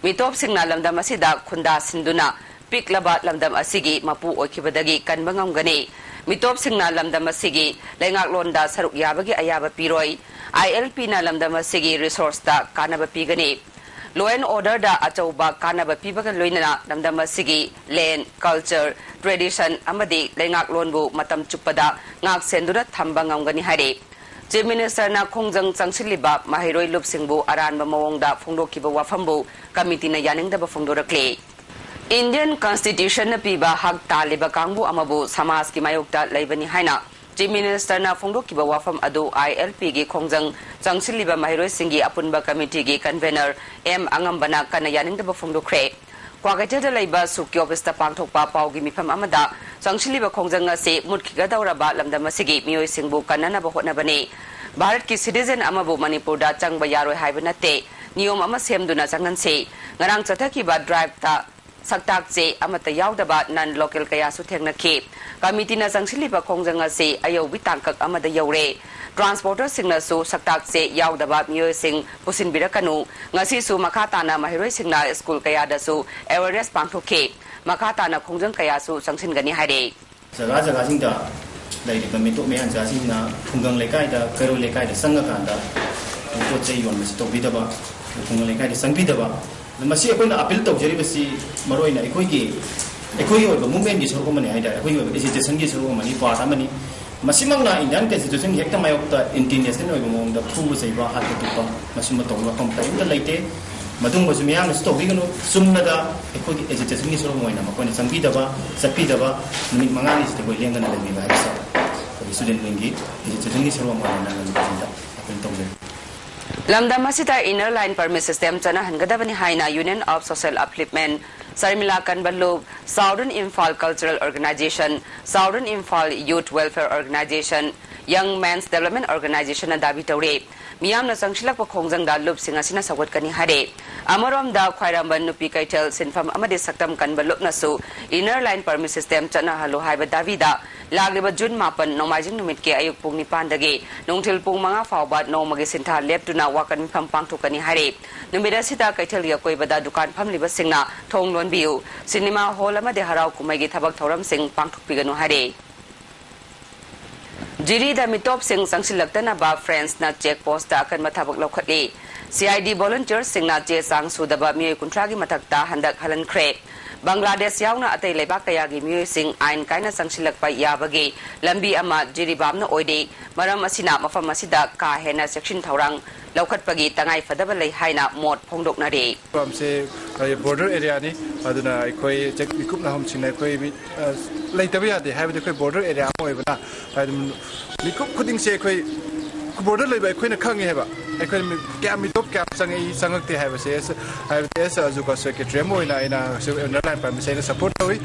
ꯃꯤꯇꯣꯞꯁꯤꯡꯅ ꯂꯝꯗꯝ ꯑꯁꯤꯗ ꯈꯨꯟꯗꯥ ꯁꯤꯟꯗꯨꯅ ꯄꯤꯛꯂꯕ ꯂꯝꯗꯝ ꯑꯁꯤꯒꯤ ꯃꯄꯨ ꯑꯣꯏꯈꯤꯕꯗꯒꯤ ꯀꯟꯕ ꯉꯝꯒꯅꯤ꯫ ꯃꯤꯇꯣꯞꯁꯤꯡꯅ ꯂꯝꯗꯝ ꯑꯁꯤꯒꯤ ꯂꯩꯉꯥꯛꯂꯣꯟꯗ ꯁꯔꯨꯛ ꯌꯥꯕꯒꯤ ꯑꯌꯥꯕ ꯄꯤꯔꯣꯏ꯫ ꯑꯥꯏ ꯑꯦꯜ ꯄꯤꯅ ꯂꯝꯗꯝ ꯑꯁꯤꯒꯤ ꯔꯤꯁꯣꯔꯁꯇ ꯀꯥꯟꯅꯕ ꯄꯤꯒꯅꯤ꯫ Law and order ꯗ ꯑꯆꯧꯕ ꯀꯥꯟꯅꯕ ꯄꯤꯕꯒ ꯂꯣꯏꯅꯅ ꯂꯝꯗꯝ ꯑꯁꯤꯒꯤ land, culture, tradition ꯑꯃꯗꯤ ꯂꯩꯉꯥꯛꯂꯣꯟꯕꯨ ꯃꯇꯝ ꯆꯨꯞꯄꯗ ꯉꯥꯛ ꯁꯦꯟꯗꯨꯅ ꯊꯝꯕ ꯉꯝꯒꯅꯤ ꯍꯥꯏꯔꯦ꯫ Chief Minister ꯅ ꯈꯣꯡꯖꯪ ꯆꯪꯁꯤꯜꯂꯤꯕ ꯃꯍꯩꯔꯣꯏ ꯂꯨꯞꯁꯤꯡꯕꯨ ꯑꯔꯥꯟꯕ ꯃꯑꯣꯡꯗ ꯐꯣꯡꯗꯣꯛꯈꯤꯕ ꯋꯥꯐꯝꯕꯨ committee ꯅ ꯌꯥꯅꯤꯡꯗꯕ ꯐꯣꯡꯗꯣꯔꯛꯂꯦ꯫ Indian Constitution ꯅ ꯄꯤꯕ ꯍꯛ ꯇꯥꯜꯂꯤꯕ ꯀꯥꯡꯕꯨ ꯑꯃꯕꯨ ꯁꯃꯥꯖꯀꯤ ꯃꯥꯌꯣꯛꯇ ꯂꯩꯕꯅꯤ ꯍꯥꯏꯅ Chief Minister ꯅ ꯐꯣꯡꯗꯣꯛꯈꯤꯕ ꯋꯥꯐꯝ ꯑꯗꯨ I L P ꯒꯤ ꯈꯣꯡꯖꯪ ꯆꯪꯁꯤꯜꯂꯤꯕ ꯃꯍꯩꯔꯣꯏꯁꯤꯡꯒꯤ ꯑꯄꯨꯟꯕ committee ꯒꯤ convener M ꯑꯉꯝꯕꯅ ꯀꯟꯅ ꯌꯥꯅꯤꯡꯗꯕ ꯐꯣꯡꯗꯣꯛꯈ꯭ꯔꯦ꯫ ꯀ꯭ꯋꯥꯀꯩꯊꯦꯜꯗ ꯂꯩꯕ ꯁꯨꯛꯀꯤ office ꯇ ꯄꯥꯡꯊꯣꯛꯄ ꯄꯥꯎꯒꯤ ꯃꯤꯐꯝ ꯑꯃꯗ ꯆꯪꯁꯤꯜꯂꯤꯕ ꯈꯣꯡꯖꯪ ꯑꯁꯤ ꯃꯨꯠꯈꯤꯒꯗꯧꯔꯕ ꯂꯝꯗꯝ ꯑꯁꯤꯒꯤ ꯃꯤꯑꯣꯏꯁꯤꯡꯕꯨ ꯀꯟꯅꯅꯕ ꯍꯣꯠꯅꯕꯅꯤ꯫ ꯚꯥꯔꯠꯀꯤ citizen ꯑꯃꯕꯨ ꯃꯅꯤꯄꯨꯔꯗ ꯆꯪꯕ ꯌꯥꯔꯣꯏ ꯍꯥꯏꯕ ꯅꯠꯇꯦ꯫ ꯅꯤꯌꯣꯝ ꯑꯃ ꯁꯦꯝꯗꯨꯅ ꯆꯪꯍꯟꯁꯤ꯫ ꯉꯔꯥꯡ ꯆꯠꯊꯈꯤꯕ drive ꯇ ꯁꯛꯇꯥꯛ ꯆꯦ ꯑꯃꯠꯇ ꯌꯥꯎꯗꯕ non local ꯀꯌꯥꯁꯨ ꯊꯦꯡꯅꯈꯤ꯫ Committee ꯅ ꯆꯪꯁꯤꯜꯂꯤꯕ ꯈꯣꯡꯖꯪ ꯑꯁꯤ ꯑꯌꯧꯕꯤ ꯇꯥꯡꯀꯛ ꯑꯃꯗ ꯌꯧꯔꯦ꯫ Transporter ꯁꯤꯡꯅꯁꯨ ꯁꯛꯇꯥꯛ ꯆꯦ ꯌꯥꯎꯗꯕ ꯃꯤꯑꯣꯏꯁꯤꯡ ꯄꯨꯁꯤꯟꯕꯤꯔꯛꯀꯅꯨ꯫ ꯉꯁꯤꯁꯨ ꯃꯈꯥ ꯇꯥꯅ ꯃꯍꯩꯔꯣꯏꯁꯤꯡꯅ school ꯀꯌꯥꯗꯁꯨ awareness ꯄꯥꯡꯊꯣꯛꯈꯤ꯫ ꯃꯈꯥ ꯇꯥꯅ ꯈꯣꯡꯖꯪ ꯀꯌꯥꯁꯨ ꯆꯪꯁꯤꯟꯒꯅꯤ ꯍꯥꯏꯔꯦ꯫ ꯖꯒꯥ ꯖꯒꯥꯁꯤꯡꯗ ꯂꯩꯔꯤꯕ ꯃꯤꯇꯣꯞ ꯃꯌꯥꯟꯆꯥꯁꯤꯡꯅ ꯈꯨꯡꯒꯪ ꯂꯩꯀꯥꯏꯗ, ꯀꯩꯔꯣꯏ ꯂꯩꯀꯥꯏꯗ ꯆꯪꯉꯀꯥꯟꯗ ꯄꯣꯠ ꯆꯩ ꯌꯣꯟꯕꯁꯤ ꯇꯧꯕꯤꯗꯕ, ꯈꯨꯡꯒꯪ ꯂꯩꯀꯥꯏꯗ ꯆꯪꯕꯤꯗꯕ꯫ ꯑꯗ ꯃꯁꯤ ꯑꯩꯈꯣꯏꯅ appeal ꯇꯧꯖꯔꯤꯕꯁꯤ ꯃꯔꯨꯑꯣꯏꯅ ꯑꯩꯈꯣꯏꯒꯤ, ꯑꯩꯈꯣꯏꯒꯤ ꯑꯣꯏꯕ movement ꯀꯤ ꯁꯔꯨꯛ ꯑꯃꯅꯤ ꯍꯥꯏꯇꯥꯔꯦ, ꯑꯩꯈꯣꯏꯒꯤ ꯑꯣꯏꯕ agitation ꯒꯤ ꯁꯔꯨꯛ ꯑꯃꯅꯤ, part ꯑꯃꯅꯤ꯫ ꯃꯁꯤꯃꯛꯅ Indian Constitution ꯒꯤ ꯍꯦꯛꯇ ꯃꯥꯌꯣꯛꯇ international ꯑꯣꯏꯕ ꯃꯑꯣꯡꯗ ꯐꯨꯕ ꯆꯩꯕ, ꯍꯥꯠꯄ ꯇꯨꯞꯄ, ꯃꯁꯤꯃ ꯇꯧꯕ ꯃꯐꯝ ꯀꯔꯤꯝꯇ ꯂꯩꯇꯦ꯫ ꯃꯗꯨꯒꯨꯝꯕꯁꯨ ꯃꯤꯌꯥꯝꯅꯁꯨ ꯇꯧꯕꯤꯒꯅꯨ꯫ ꯆꯨꯝꯅꯗ ꯑꯩꯈꯣꯏꯒꯤ agitation ꯒꯤ ꯁꯔꯨꯛ ꯑꯃ ꯑꯣꯏꯅ ꯃꯈꯣꯏꯅ ꯆꯪꯕꯤꯗꯕ, ꯆꯠꯄꯤꯗꯕ, ꯅꯨꯃꯤꯠ ꯃꯉꯥꯅꯤꯁꯤꯗ ꯑꯩꯈꯣꯏ ꯂꯦꯡꯗꯅ ꯂꯩꯕꯤꯕ ꯍꯥꯏꯕꯁꯦ ꯑꯩꯈꯣꯏꯒꯤ student wing ꯒꯤ agitation ꯒꯤ ꯁꯔꯨꯛ ꯑꯃ ꯑꯣꯏꯅ ꯅꯪ ꯑꯗꯨ ꯑꯩꯈꯣꯏ ꯇꯧꯖꯔꯤ꯫ ꯂꯝꯗꯝ ꯑꯁꯤꯗ inner line permit system ꯆꯠꯅꯍꯟꯒꯗꯕꯅꯤ ꯍꯥꯏꯅ Union of Social Upliftment, Sharmila Kanballub, Southern Imphal Cultural Organization, Southern Imphal Youth Welfare Organization, Young Men's Development Organization ꯅ ꯗꯥꯕꯤ ꯇꯧꯔꯦ꯫ ꯃꯤꯌꯥꯝꯅ ꯆꯪꯁꯤꯜꯂꯛꯄ ꯈꯣꯡꯖꯪꯗ ꯂꯨꯞꯁꯤꯡ ꯑꯁꯤꯅ ꯁꯧꯒꯠꯀꯅꯤ ꯍꯥꯏꯔꯦ꯫ ꯑꯃꯔꯣꯝꯗ ꯈ꯭ꯋꯥꯏꯔꯝꯕꯟ ꯅꯨꯄꯤ ꯀꯩꯊꯦꯜ ꯁꯤꯟꯐꯝ ꯑꯃꯗꯤ ꯁꯛꯇꯝ ꯀꯟꯕ ꯂꯨꯞꯅꯁꯨ inner line permit system ꯆꯠꯅꯍꯜꯂꯨ ꯍꯥꯏꯕ ꯗꯥꯕꯤꯗ ꯂꯥꯛꯂꯤꯕ June ꯃꯥꯄꯟ ꯅꯣꯡꯃꯥꯏꯖꯤꯡ ꯅꯨꯃꯤꯠꯀꯤ ꯑꯌꯨꯛ ꯄꯨꯡ ꯅꯤꯄꯥꯟꯗꯒꯤ ꯅꯨꯡꯊꯤꯜ ꯄꯨꯡ ꯃꯉꯥ ꯐꯥꯎꯕ ꯅꯣꯡꯃꯒꯤ ꯁꯤꯟꯊꯥ ꯂꯦꯞꯇꯨꯅ ꯋꯥꯀꯠ ꯃꯤꯐꯝ ꯄꯥꯡꯊꯣꯛꯀꯅꯤ ꯍꯥꯏꯔꯦ꯫ ꯅꯨꯃꯤꯠ ꯑꯁꯤꯗ ꯀꯩꯊꯦꯜꯒꯤ ꯑꯀꯣꯏꯕꯗ ꯗꯨꯀꯥꯟ ꯐꯝꯂꯤꯕꯁꯤꯡꯅ ꯊꯣꯡ ꯂꯣꯟꯕꯤꯌꯨ, cinema hall ꯑꯃꯗꯤ ꯍꯔꯥꯎ ꯀꯨꯝꯍꯩꯒꯤ ꯊꯕꯛ ꯊꯧꯔꯝꯁꯤꯡ ꯄꯥꯡꯊꯣꯛꯄꯤꯒꯅꯨ ꯍꯥꯏꯔꯦ꯫ ꯖꯤꯔꯤꯗ ꯃꯤꯇꯣꯞꯁꯤꯡ ꯆꯪꯁꯤꯜꯂꯛꯇꯅꯕ French ꯅ check post ꯇ ꯑꯀꯟꯕ ꯊꯕꯛ ꯂꯧꯈꯠꯂꯤ꯫ CID volunteersꯁꯤꯡꯅ ꯆꯦ ꯆꯥꯡ ꯁꯨꯗꯕ ꯃꯤꯑꯣꯏ ꯀꯨꯟꯊ꯭ꯔꯥꯒꯤ ꯃꯊꯛꯇ ꯍꯟꯗꯛ ꯍꯜꯍꯟꯈ꯭ꯔꯦ꯫ ꯕꯪꯒ꯭ꯂꯥꯗꯦꯁ ꯌꯥꯎꯅ ꯑꯇꯩ ꯂꯩꯕꯥꯛ ꯀꯌꯥꯒꯤ ꯃꯤꯑꯣꯏꯁꯤꯡ ꯑꯥꯏꯟ ꯀꯥꯏꯅ ꯆꯪꯁꯤꯜꯂꯛꯄ ꯌꯥꯕꯒꯤ ꯂꯝꯕꯤ ꯑꯃ ꯖꯤꯔꯤꯕꯥꯝꯅ ꯑꯣꯏꯔꯤ꯫ ꯃꯔꯝ ꯑꯁꯤꯅ ꯃꯐꯝ ꯑꯁꯤꯗ ꯀꯥ ꯍꯦꯟꯅ ꯆꯦꯛꯁꯤꯟ ꯊꯧꯔꯥꯡ ꯂꯧꯈꯠꯄꯒꯤ ꯇꯉꯥꯏ ꯐꯗꯕ ꯂꯩ ꯍꯥꯏꯅ ꯃꯣꯠ ꯐꯣꯡꯗꯣꯛꯅꯔꯤ꯫ ꯄꯥꯝꯁꯦ ꯕꯣꯔꯗꯔ ꯑꯦꯔꯤꯌꯥꯅꯤ꯫ ꯑꯗꯨꯅ ꯑꯩꯈꯣꯏ ꯆꯦꯛ ꯃꯤꯀꯨꯞ ꯅꯥꯍꯨꯝꯁꯤꯡꯅ ꯑꯩꯈꯣꯏ ꯃꯤ, ꯑ, ꯂꯩꯇꯕ ꯌꯥꯗꯦ꯫ ꯍꯥꯏꯕꯗꯤ ꯑꯩꯈꯣꯏ ꯕꯣꯔꯗꯔ ꯑꯦꯔꯤꯌꯥ ꯑꯃ ꯑꯣꯏꯕꯅ, ꯍꯥꯏꯗꯤ ꯃꯤꯀꯨꯞ ꯈꯨꯗꯤꯡꯁꯦ ꯑꯩꯈꯣꯏ ꯕꯣꯔꯗꯔ ꯂꯩꯕ ꯑꯩꯈꯣꯏꯅ ꯈꯪꯉꯦ ꯍꯥꯏꯕ꯫ ꯑꯩꯈꯣꯏ ꯃꯤ-, ꯀꯌꯥꯝ ꯃꯤꯇꯣꯞ ꯀꯌꯥꯝ ꯆꯪꯉꯛꯏ, ꯆꯪꯉꯛꯇꯦ ꯍꯥꯏꯕꯁꯦ ꯑꯦꯁ, ꯍꯥꯏꯕꯗꯤ ꯑꯦꯁ ꯑꯖꯨꯀꯥ ꯁꯦꯀ꯭ꯔꯦꯇꯔꯤ ꯑꯃ ꯑꯣꯏꯅ ꯑꯩꯅ ꯍꯧꯖꯤꯛ ꯏꯟꯅꯔ ꯂꯥꯏꯟ ꯄꯥꯔꯃꯤꯠꯁꯦ ꯑꯩꯅ ꯁꯄꯣꯔꯠ ꯇꯧꯏ꯫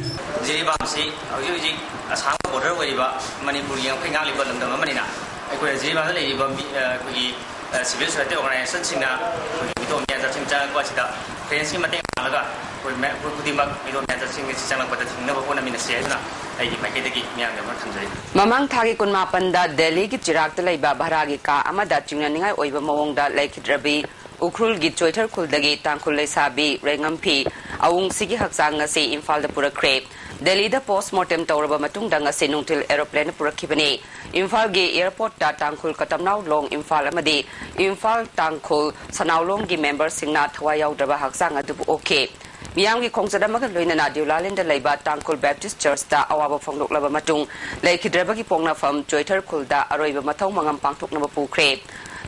ꯖꯤꯔꯤꯕꯥꯝꯁꯤ ꯍꯧꯖꯤꯛ ꯍꯧꯖꯤꯛ ꯑꯁꯥꯡꯕ ꯕꯣꯔꯗꯔ ꯑꯣꯏꯔꯤꯕ ꯃꯅꯤꯄꯨꯔꯒꯤ ꯉꯝꯈꯩ ꯉꯥꯛꯂꯤꯕ ꯂꯝꯗꯝ ꯑꯃꯅꯤꯅ, ꯑꯩꯈꯣꯏ ꯖꯤꯔꯤꯕꯥꯝꯗ ꯂꯩꯔꯤꯕ ꯃꯤ, ꯑ, ꯑꯩꯈꯣꯏꯒꯤ, ꯑ, ꯁꯤꯚꯤꯜ ꯁꯣꯁꯥꯏꯇꯤ ꯑꯣꯔꯒꯅꯥꯏꯖꯦꯁꯟꯁꯤꯡꯅ ꯑꯩꯈꯣꯏꯒꯤ ꯃꯤꯇꯣꯞ ꯃꯤꯌꯥꯟ ꯆꯠꯁꯤꯡ ꯆꯪꯉꯛꯄ ꯑꯁꯤꯗ ꯐ꯭ꯔꯦꯟꯁꯀꯤ ꯃꯇꯦꯡ ꯄꯥꯡꯂꯒ ꯑꯩꯈꯣꯏ ꯃꯌꯥꯝ, ꯑꯩꯈꯣꯏ ꯈꯨꯗꯤꯡꯃꯛ ꯃꯤꯇꯣꯞ ꯃꯤꯌꯥꯟ ꯆꯠꯁꯤꯡ ꯑꯁꯤ ꯆꯪꯂꯛꯄꯗ ꯊꯤꯡꯅꯕ ꯍꯣꯠꯅꯃꯤꯟꯅꯁꯤ ꯍꯥꯏꯗꯨꯅ ꯑꯩꯒꯤ ꯃꯥꯏꯀꯩꯗꯒꯤ ꯃꯤꯌꯥꯝꯒꯤ ꯑꯃ ꯊꯝꯖꯔꯤ꯫ ꯃꯃꯥꯡ ꯊꯥꯒꯤ ꯀꯨꯟꯃꯥꯄꯟꯗ ꯗꯦꯜꯂꯤꯒꯤ ꯆꯤꯔꯥꯛꯇ ꯂꯩꯕ ꯚꯔꯥꯒꯤ ꯀꯥ ꯑꯃꯗ ꯆꯤꯡꯅꯅꯤꯡꯉꯥꯏ ꯑꯣꯏꯕ ꯃꯑꯣꯡꯗ ꯂꯩꯈꯤꯗ꯭ꯔꯕꯤ ꯎꯈ꯭ꯔꯨꯜꯒꯤ ꯆꯣꯏꯊꯔ ꯈꯨꯜꯗꯒꯤ ꯇꯥꯡꯈꯨꯜ ꯂꯩꯁꯥꯕꯤ ꯔꯦꯉꯝꯐꯤ ꯑꯋꯨꯡꯁꯤꯒꯤ ꯍꯛꯆꯥꯡ ꯉꯁꯤ ꯏꯝꯐꯥꯜꯗ ꯄꯨꯔꯛꯈ꯭ꯔꯦ꯫ ꯗꯦꯜꯂꯤꯗ ꯄꯣꯁꯃꯣꯔꯇꯦꯝ ꯇꯧꯔꯕ ꯃꯇꯨꯡꯗ ꯉꯁꯤ ꯅꯨꯡꯊꯤꯜ ꯑꯦꯔꯣꯄ꯭ꯂꯦꯟꯗ ꯄꯨꯔꯛꯈꯤꯕꯅꯤ꯫ ꯏꯝꯐꯥꯜꯒꯤ ꯑꯦꯌꯔꯄꯣꯔꯠꯇ ꯇꯥꯡꯈꯨꯜ ꯀꯇꯝꯅꯥꯎ ꯂꯣꯡ ꯏꯝꯐꯥꯜ ꯑꯃꯗꯤ ꯏꯝꯐꯥꯜ ꯇꯥꯡꯈꯨꯜ ꯁꯅꯥꯎꯂꯣꯡꯒꯤ ꯃꯦꯝꯕꯔꯁꯤꯡꯅ ꯊꯋꯥꯏ ꯌꯥꯎꯗ꯭ꯔꯕ ꯍꯛꯆꯥꯡ ꯑꯗꯨꯕꯨ ꯑꯣꯛꯈꯤ꯫ ꯃꯤꯌꯥꯝꯒꯤ ꯈꯣꯡꯆꯠ ꯑꯃꯒ ꯂꯣꯏꯅꯅ ꯗꯤꯎꯂꯥꯂꯦꯟꯗ ꯂꯩꯕ ꯇꯥꯡꯈꯨꯜ ꯕꯦꯞꯇꯤꯁ ꯆꯔꯆꯇ ꯑꯋꯥꯕ ꯐꯣꯡꯗꯣꯛꯂꯕ ꯃꯇꯨꯡ, ꯂꯩꯈꯤꯗ꯭ꯔꯕꯒꯤ ꯄꯣꯛꯅꯐꯝ ꯆꯣꯏꯊꯔ ꯈꯨꯜꯗ ꯑꯔꯣꯏꯕ ꯃꯊꯧ ꯃꯉꯝ ꯄꯥꯡꯊꯣꯛꯅꯕ ꯄꯨꯈ꯭ꯔꯦ꯫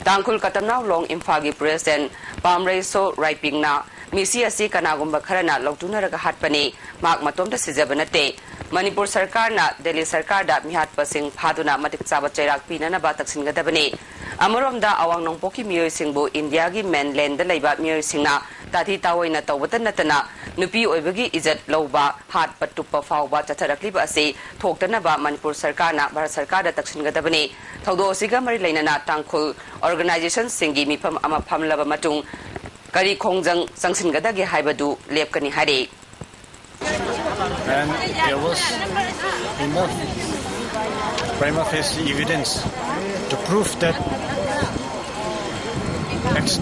ꯇꯥꯡꯈꯨꯜ ꯀꯇꯝꯅꯥꯎ ꯂꯣꯡ ꯏꯝꯐꯥꯜꯒꯤ ꯄ꯭ꯔꯦꯁꯤꯗꯦꯟ ꯄꯥꯝꯔꯩꯁꯣ ꯔꯥꯏꯄꯤꯡꯅ, "ꯃꯤꯁꯤ ꯑꯁꯤ ꯀꯅꯥꯒꯨꯝꯕ ꯈꯔꯅ ꯂꯧꯇꯨꯅꯔꯒ ꯍꯥꯠꯄꯅꯤ, ꯃꯍꯥꯛ ꯃꯇꯣꯝꯇ ꯁꯤꯖꯕ ꯅꯠꯇꯦ꯫ ꯃꯅꯤꯄꯨꯔ ꯁꯔꯀꯥꯔꯅ ꯗꯦꯜꯂꯤ ꯁꯔꯀꯥꯔꯗ ꯃꯤꯍꯥꯠꯄꯁꯤꯡ ꯐꯥꯗꯨꯅ ꯃꯇꯤꯛ ꯆꯥꯕ ꯆꯩꯔꯥꯛ ꯄꯤꯅꯅꯕ ꯇꯛꯁꯤꯟꯒꯗꯕꯅꯤ꯫ ꯑꯃꯔꯣꯝꯗ ꯑꯋꯥꯡ ꯅꯣꯡꯄꯣꯛꯀꯤ ꯃꯤꯑꯣꯏꯁꯤꯡꯕꯨ ꯏꯟꯗꯤꯌꯥꯒꯤ ꯃꯦꯟꯂꯦꯟꯗ ꯂꯩꯕ ꯃꯤꯑꯣꯏꯁꯤꯡꯅ ꯇꯥꯊꯤ ꯇꯥꯑꯣꯏꯅ ꯇꯧꯕꯇ ꯅꯠꯇꯅ ꯅꯨꯄꯤ ꯑꯣꯏꯕꯒꯤ ꯏꯖꯠ ꯂꯧꯕ, ꯍꯥꯠꯄ ꯇꯨꯞꯄ ꯐꯥꯎꯕ ꯆꯠꯊꯔꯛꯂꯤꯕ ꯑꯁꯤ ꯊꯣꯛꯇꯅꯕ ꯃꯅꯤꯄꯨꯔ ꯁꯔꯀꯥꯔꯅ ꯚꯥꯔꯠ ꯁꯔꯀꯥꯔꯗ ꯇꯛꯁꯤꯟꯒꯗꯕꯅꯤ꯫ ꯊꯧꯗꯣꯛ ꯑꯁꯤꯒ ꯃꯔꯤ ꯂꯩꯅꯅ ꯇꯥꯡꯈꯨꯜ ꯑꯣꯔꯒꯅꯥꯏꯖꯦꯁꯟꯁꯤꯡꯒꯤ ꯃꯤꯐꯝ ꯑꯃ ꯐꯝꯂꯕ ꯃꯇꯨꯡ ꯀꯔꯤ ꯈꯣꯡꯖꯪ ꯆꯪꯁꯤꯟꯒꯗꯒꯦ ꯍꯥꯏꯕꯗꯨ ꯂꯦꯞꯀꯅꯤ" ꯍꯥꯏꯔꯤ꯫ And there was enough prima facie evidence to prove that ex-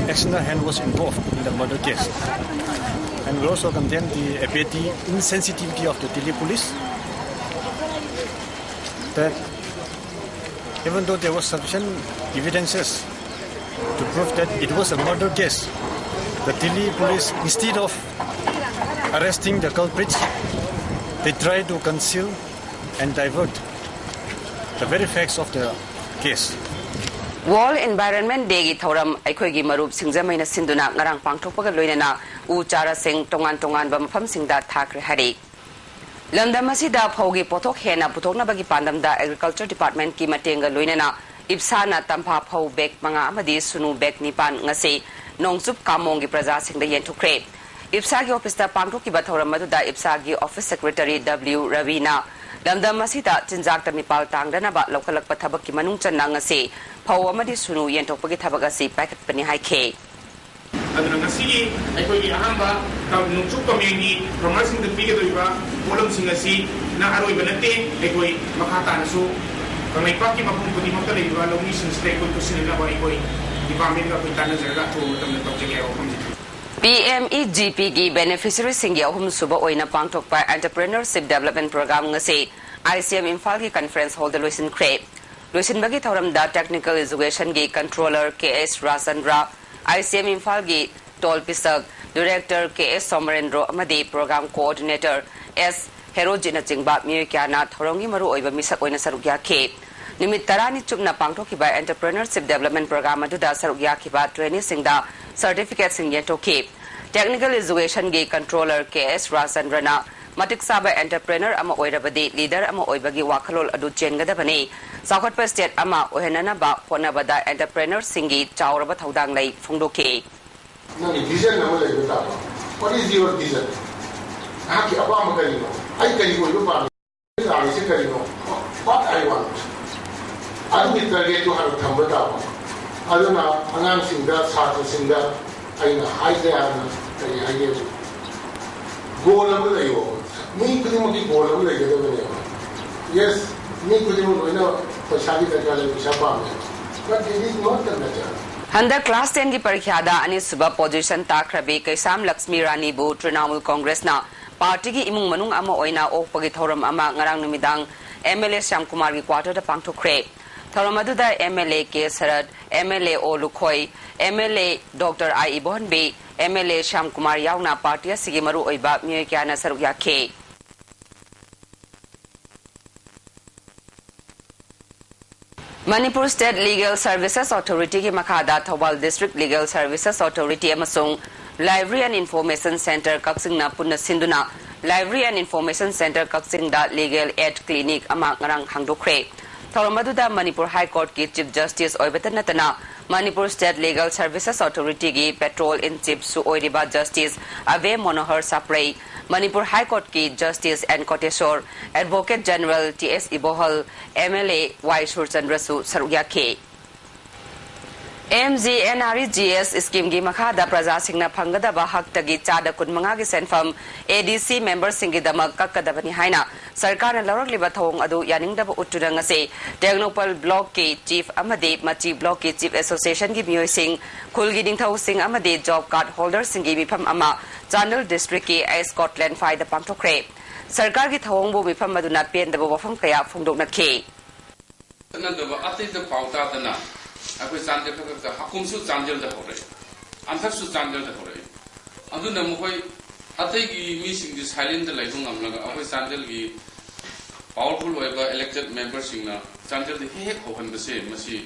external hand was involved in the murder case. And we also condemn the abetting insensitivity of the Delhi police, that even though there was sufficient evidences to Proof that it was a murder case. The Delhi police, instead of arresting the culprits, they tried to conceal and divert the very facts of the case. World Environment Day ꯒꯤ ꯊꯧꯔꯝ ꯑꯩꯈꯣꯏꯒꯤ ꯃꯔꯨꯞ ꯁꯤꯡꯖꯃꯩꯅ ꯁꯤꯟꯗꯨꯅ ꯉꯔꯥꯡ ꯄꯥꯡꯊꯣꯛꯄꯒ ꯂꯣꯏꯅꯅ ꯎ ꯆꯥꯔꯥꯁꯤꯡ ꯇꯣꯉꯥꯟ ꯇꯣꯉꯥꯟꯕ ꯃꯐꯝꯁꯤꯡꯗ ꯊꯥꯈ꯭ꯔꯦ ꯍꯥꯏꯔꯤ꯫ ꯂꯝꯗꯝ ꯑꯁꯤꯗ ꯐꯧꯒꯤ ꯄꯣꯠꯊꯣꯛ ꯍꯦꯟꯅ ꯄꯨꯊꯣꯛꯅꯕꯒꯤ ꯄꯥꯟꯗꯝꯗ Agriculture Department ꯀꯤ ꯃꯇꯦꯡꯒ ꯂꯣꯏꯅꯅ ꯏꯞꯁꯥꯅ ꯇꯝꯐꯥ ꯐꯧ bag ꯃꯉꯥ ꯑꯃꯗꯤ ꯁꯨꯅꯨ bag ꯅꯤꯄꯥꯟ ꯉꯁꯤ ꯅꯣꯡꯆꯨꯞ ꯀꯥꯃꯣꯡꯒꯤ ꯄ꯭ꯔꯖꯥꯁꯤꯡꯗ ꯌꯦꯟꯊꯣꯛꯈ꯭ꯔꯦ꯫ ꯏꯞꯁꯥꯒꯤ ꯑꯣꯐꯤꯁꯇ ꯄꯥꯡꯊꯣꯛꯈꯤꯕ ꯊꯧꯔꯝ ꯑꯗꯨꯗ ꯏꯞꯁꯥꯒꯤ office secretary W ꯔꯕꯤꯅ ꯂꯝꯗꯝ ꯑꯁꯤꯗ ꯆꯤꯟꯖꯥꯛꯇ ꯃꯤꯄꯥꯜ ꯇꯥꯡꯗꯅꯕ ꯂꯧꯈꯠꯂꯛꯄ ꯊꯕꯛꯀꯤ ꯃꯅꯨꯡ ꯆꯟꯅ ꯉꯁꯤ ꯐꯧ ꯑꯃꯗꯤ ꯁꯨꯅꯨ ꯌꯦꯟꯊꯣꯛꯄꯒꯤ ꯊꯕꯛ ꯑꯁꯤ ꯄꯥꯏꯈꯠꯄꯅꯤ ꯍꯥꯏꯈꯤ꯫ ꯑꯗꯨꯅ ꯉꯁꯤꯒꯤ ꯑꯩꯈꯣꯏꯒꯤ ꯑꯍꯥꯟꯕ ꯅꯣꯡꯆꯨꯞ ꯀꯃꯦꯡꯒꯤ farmerꯁꯤꯡꯗ ꯄꯤꯒꯗꯧꯔꯤꯕ ꯄꯣꯠꯂꯝꯁꯤꯡ ꯑꯁꯤꯅ ꯑꯔꯣꯏꯕ ꯅꯠꯇꯦ꯫ ꯑꯩꯈꯣꯏ ꯃꯈꯥ ꯇꯥꯅꯁꯨ ꯀꯪꯂꯩꯄꯥꯛꯀꯤ ꯃꯐꯝ ꯈꯨꯗꯤꯡꯃꯛꯇ ꯂꯩꯔꯤꯕ ꯂꯧꯃꯤꯁꯤꯡꯁꯤꯗ ꯑꯩꯈꯣꯏ ꯈꯨꯠꯁꯤꯟꯅꯅꯕ ꯑꯩꯈꯣꯏ departmentꯒ ꯑꯩꯈꯣꯏ ꯇꯥꯟꯅꯖꯔꯒ ꯑꯊꯨꯕ ꯃꯇꯝꯗ ꯇꯧꯖꯒꯦ ꯍꯥꯏꯕ ꯋꯥꯐꯝꯁꯤ ꯊꯝꯖꯒꯦ꯫ P M E G P ꯒꯤ beneficiaryꯁꯤꯡꯒꯤ ꯑꯍꯨꯝꯁꯨꯕ ꯑꯣꯏꯅ ꯄꯥꯡꯊꯣꯛꯄ Entrepreneurship Development Program ꯉꯁꯤ I C M ꯏꯝꯐꯥꯜꯒꯤ conference hallꯗ ꯂꯣꯏꯁꯤꯟꯈ꯭ꯔꯦ꯫ ꯂꯣꯏꯁꯤꯟꯕꯒꯤ ꯊꯧꯔꯝꯗ Technical Educationꯒꯤ Controller K S ꯔꯥꯖꯆꯟꯗ꯭ꯔ, I C M ꯏꯝꯐꯥꯜꯒꯤ ꯇꯣꯜ ꯄꯤꯁꯛ, Director K S ꯁꯣꯃꯔꯦꯟꯗ꯭ꯔꯣ ꯑꯃꯗꯤ Program Coordinator S ꯍꯦꯔꯣꯖꯤꯠꯅꯆꯤꯡꯕ ꯃꯤꯑꯣꯏ ꯀꯌꯥꯅ ꯊꯧꯔꯝꯒꯤ ꯃꯔꯨꯑꯣꯏꯕ ꯃꯤꯁꯛ ꯑꯣꯏꯅ ꯁꯔꯨꯛ ꯌꯥꯈꯤ꯫ ꯅꯨꯃꯤꯠ ꯇꯔꯥꯅꯤ ꯆꯨꯞꯅ ꯄꯥꯡꯊꯣꯛꯈꯤꯕ Entrepreneurship Development Program ꯑꯗꯨꯗ ꯁꯔꯨꯛ ꯌꯥꯈꯤꯕ traineeꯁꯤꯡꯗ certificateꯁꯤꯡ ꯌꯦꯟꯊꯣꯛꯈꯤ꯫ Technical Educationꯒꯤ Controller K S ꯔꯥꯖꯆꯟꯗ꯭ꯔꯅ ꯃꯇꯤꯛ ꯆꯥꯕ entrepreneur ꯑꯃ ꯑꯣꯏꯔꯕꯗꯤ leader ꯑꯃ ꯑꯣꯏꯕꯒꯤ ꯋꯥꯈꯜꯂꯣꯟ ꯑꯗꯨ ꯆꯦꯟꯒꯗꯕꯅꯤ꯫ ꯆꯥꯎꯈꯠꯄ state ꯑꯃ ꯑꯣꯏꯍꯟꯅꯅꯕ ꯍꯣꯠꯅꯕꯗ entrepreneurꯁꯤꯡꯒꯤ ꯆꯥꯎꯔꯕ ꯊꯧꯗꯥꯡ ꯂꯩ ꯐꯣꯡꯗꯣꯛꯈꯤ꯫ ꯅꯪꯒꯤ vision ꯑꯃ ꯂꯩꯕ ꯇꯥꯕ꯫ What is your vision? ꯅꯍꯥꯛꯀꯤ ꯑꯄꯥꯝꯕ ꯀꯔꯤꯅꯣ? ꯑꯩ ꯀꯔꯤ ꯑꯣꯏꯕ ꯄꯥꯝꯃꯤ? ꯇꯥꯔꯤꯁꯤ ꯀꯔꯤꯅꯣ? What I want? ꯑꯗꯨꯒꯤ targetꯇꯨ ꯍꯥꯟꯅ ꯊꯝꯕ ꯇꯥꯕ꯫ ꯑꯗꯨꯅ ꯑꯉꯥꯡꯁꯤꯡꯗ, ꯁꯥꯇ꯭ꯔꯁꯤꯡꯗ ꯑꯩꯅ ꯍꯥꯏꯖ ꯌꯥꯝꯅ ꯀꯔꯤ ꯍꯥꯏꯒꯦ? Goal ꯑꯃ ꯂꯩꯌꯣ꯫ ꯃꯤ ꯈꯨꯗꯤꯡꯃꯛꯀꯤ goal ꯑꯃ ꯂꯩꯒꯗꯕꯅꯦꯕ꯫ Yes, ꯃꯤ ꯈꯨꯗꯤꯡꯃꯛ ꯂꯣꯏꯅ ꯄꯩꯁꯥꯒꯤ ꯗꯔꯀꯥꯔ ꯂꯩ, ꯄꯩꯁꯥ ꯄꯥꯝꯃꯦ꯫ But it is not the matter. ꯍꯟꯗꯛ class tenꯒꯤ ꯄꯔꯤꯈ꯭ꯌꯥꯗ ꯑꯅꯤꯁꯨꯕ position ꯇꯥꯈ꯭ꯔꯕꯤ ꯀꯩꯁꯥꯝ ꯂꯛꯁꯃꯤ ꯔꯥꯅꯤꯕꯨ Trinamool Congressꯅ partyꯒꯤ ꯏꯃꯨꯡ ꯃꯅꯨꯡ ꯑꯃ ꯑꯣꯏꯅ ꯑꯣꯛꯄꯒꯤ ꯊꯧꯔꯝ ꯑꯃ ꯉꯔꯥꯡ ꯅꯨꯃꯤꯗꯥꯡ M L A ꯁ꯭ꯌꯥꯝꯀꯨꯃꯥꯔꯒꯤ quarterꯗ ꯄꯥꯡꯊꯣꯛꯈ꯭ꯔꯦ꯫ ꯊꯧꯔꯝ ꯑꯗꯨꯗ M L A K shirt, M L A O Lukhoi, M L A Doctor I Ibohanbi, M L A Shyam Kumar ꯌꯥꯎꯅ ꯄꯥꯔꯇꯤ ꯑꯁꯤꯒꯤ ꯃꯔꯨꯑꯣꯏꯕ ꯃꯤꯑꯣꯏ ꯀꯌꯥꯅ ꯁꯔꯨꯛ ꯌꯥꯈꯤ꯫ ꯃꯅꯤꯄꯨꯔ State Legal Services Authorityꯒꯤ ꯃꯈꯥꯗ Thoubal District Legal Services Authority ꯑꯃꯁꯨꯡ Library and Information Centre ꯀꯛꯆꯤꯡꯅ ꯄꯨꯟꯅ ꯁꯤꯟꯗꯨꯅ Library and Information Centre ꯀꯛꯆꯤꯡꯗ Legal Aid Clinic ꯑꯃ ꯉꯔꯥꯡ ꯍꯥꯡꯗꯣꯛꯈ꯭ꯔꯦ꯫ ꯊꯧꯔꯝ ꯑꯗꯨꯗ ꯃꯅꯤꯄꯨꯔ High Courtꯀꯤ Chief Justice ꯑꯣꯏꯕꯇ ꯅꯠꯇꯅ ꯃꯅꯤꯄꯨꯔ State Legal Services Authorityꯒꯤ Patroller-in-Chiefꯁꯨ ꯑꯣꯏꯔꯤꯕ Justice ꯑꯚꯦ ꯃꯅꯣꯍꯔ ꯁꯥꯄ꯭ꯔꯩ, Manipur High Courtꯀꯤ Justice N ꯀꯣꯇꯦꯁꯣꯔ, Advocate General T S ꯏꯕꯣꯍꯜ, M L A Y ꯁꯨꯔꯆꯟꯗ꯭ꯔꯁꯨ ꯁꯔꯨꯛ ꯌꯥꯈꯤ꯫ M G N R E G S schemeꯒꯤ ꯃꯈꯥꯗ ꯄ꯭ꯔꯖꯥꯁꯤꯡꯅ ꯐꯪꯒꯗꯕ ꯍꯛꯇꯒꯤ ꯆꯥꯗ ꯀꯨꯟꯃꯉꯥꯒꯤ ꯁꯦꯟꯐꯝ A D C memberꯁꯤꯡꯒꯤꯗꯃꯛ ꯀꯛꯀꯗꯕꯅꯤ ꯍꯥꯏꯅ ꯁꯔꯀꯥꯔꯅ ꯂꯧꯔꯛꯂꯤꯕ ꯊꯧꯑꯣꯡ ꯑꯗꯨ ꯌꯥꯅꯤꯡꯗꯕ ꯎꯠꯇꯨꯅ ꯉꯁꯤ ꯇꯦꯡꯅꯧꯄꯜ Blockꯀꯤ Chief ꯑꯃꯗꯤ ꯃꯆꯤ Blockꯀꯤ Chief Associationꯒꯤ ꯃꯤꯑꯣꯏꯁꯤꯡ, ꯈꯨꯜꯒꯤ ꯅꯤꯡꯊꯧꯁꯤꯡ ꯑꯃꯗꯤ job card holderꯁꯤꯡꯒꯤ ꯃꯤꯐꯝ ꯑꯃ ꯆꯥꯟꯗꯦꯜ Districtꯀꯤ ꯑꯦꯁ ꯀꯣꯠꯂꯦꯟ ꯐꯥꯏꯗ ꯄꯥꯡꯊꯣꯛꯈ꯭ꯔꯦ꯫ ꯁꯔꯀꯥꯔꯒꯤ ꯊꯧꯑꯣꯡꯕꯨ ꯃꯤꯐꯝ ꯑꯗꯨꯅ ꯄꯦꯟꯗꯕ ꯋꯥꯐꯝ ꯀꯌꯥ ꯐꯣꯡꯗꯣꯛꯅꯈꯤ꯫ ꯆꯠꯅꯗꯕ ꯑꯇꯩꯗ ꯄꯥꯎ ꯇꯥꯗꯅ ꯑꯩꯈꯣꯏ ꯆꯥꯟꯗꯦꯜ ꯈꯛꯇ, ꯍꯥꯀꯨꯝꯁꯨ ꯆꯥꯟꯗꯦꯜꯗ ꯍꯧꯔꯛꯏ, ꯍꯟꯗꯛꯁꯨ ꯆꯥꯟꯗꯦꯜꯗ ꯍꯧꯔꯛꯏ꯫ ꯑꯗꯨꯅ ꯃꯈꯣꯏ ꯑꯇꯩꯒꯤ ꯃꯤꯁꯤꯡꯗꯤ silentꯇ ꯂꯩꯕ ꯉꯝꯂꯒ ꯑꯩꯈꯣꯏ ꯆꯥꯟꯗꯦꯜꯒꯤ powerful ꯑꯣꯏꯕ elected memberꯁꯤꯡꯅ ꯆꯥꯟꯗꯦꯜꯗ ꯍꯦꯛ ꯍꯦꯛ ꯍꯧꯍꯟꯕꯁꯦ, ꯃꯁꯤ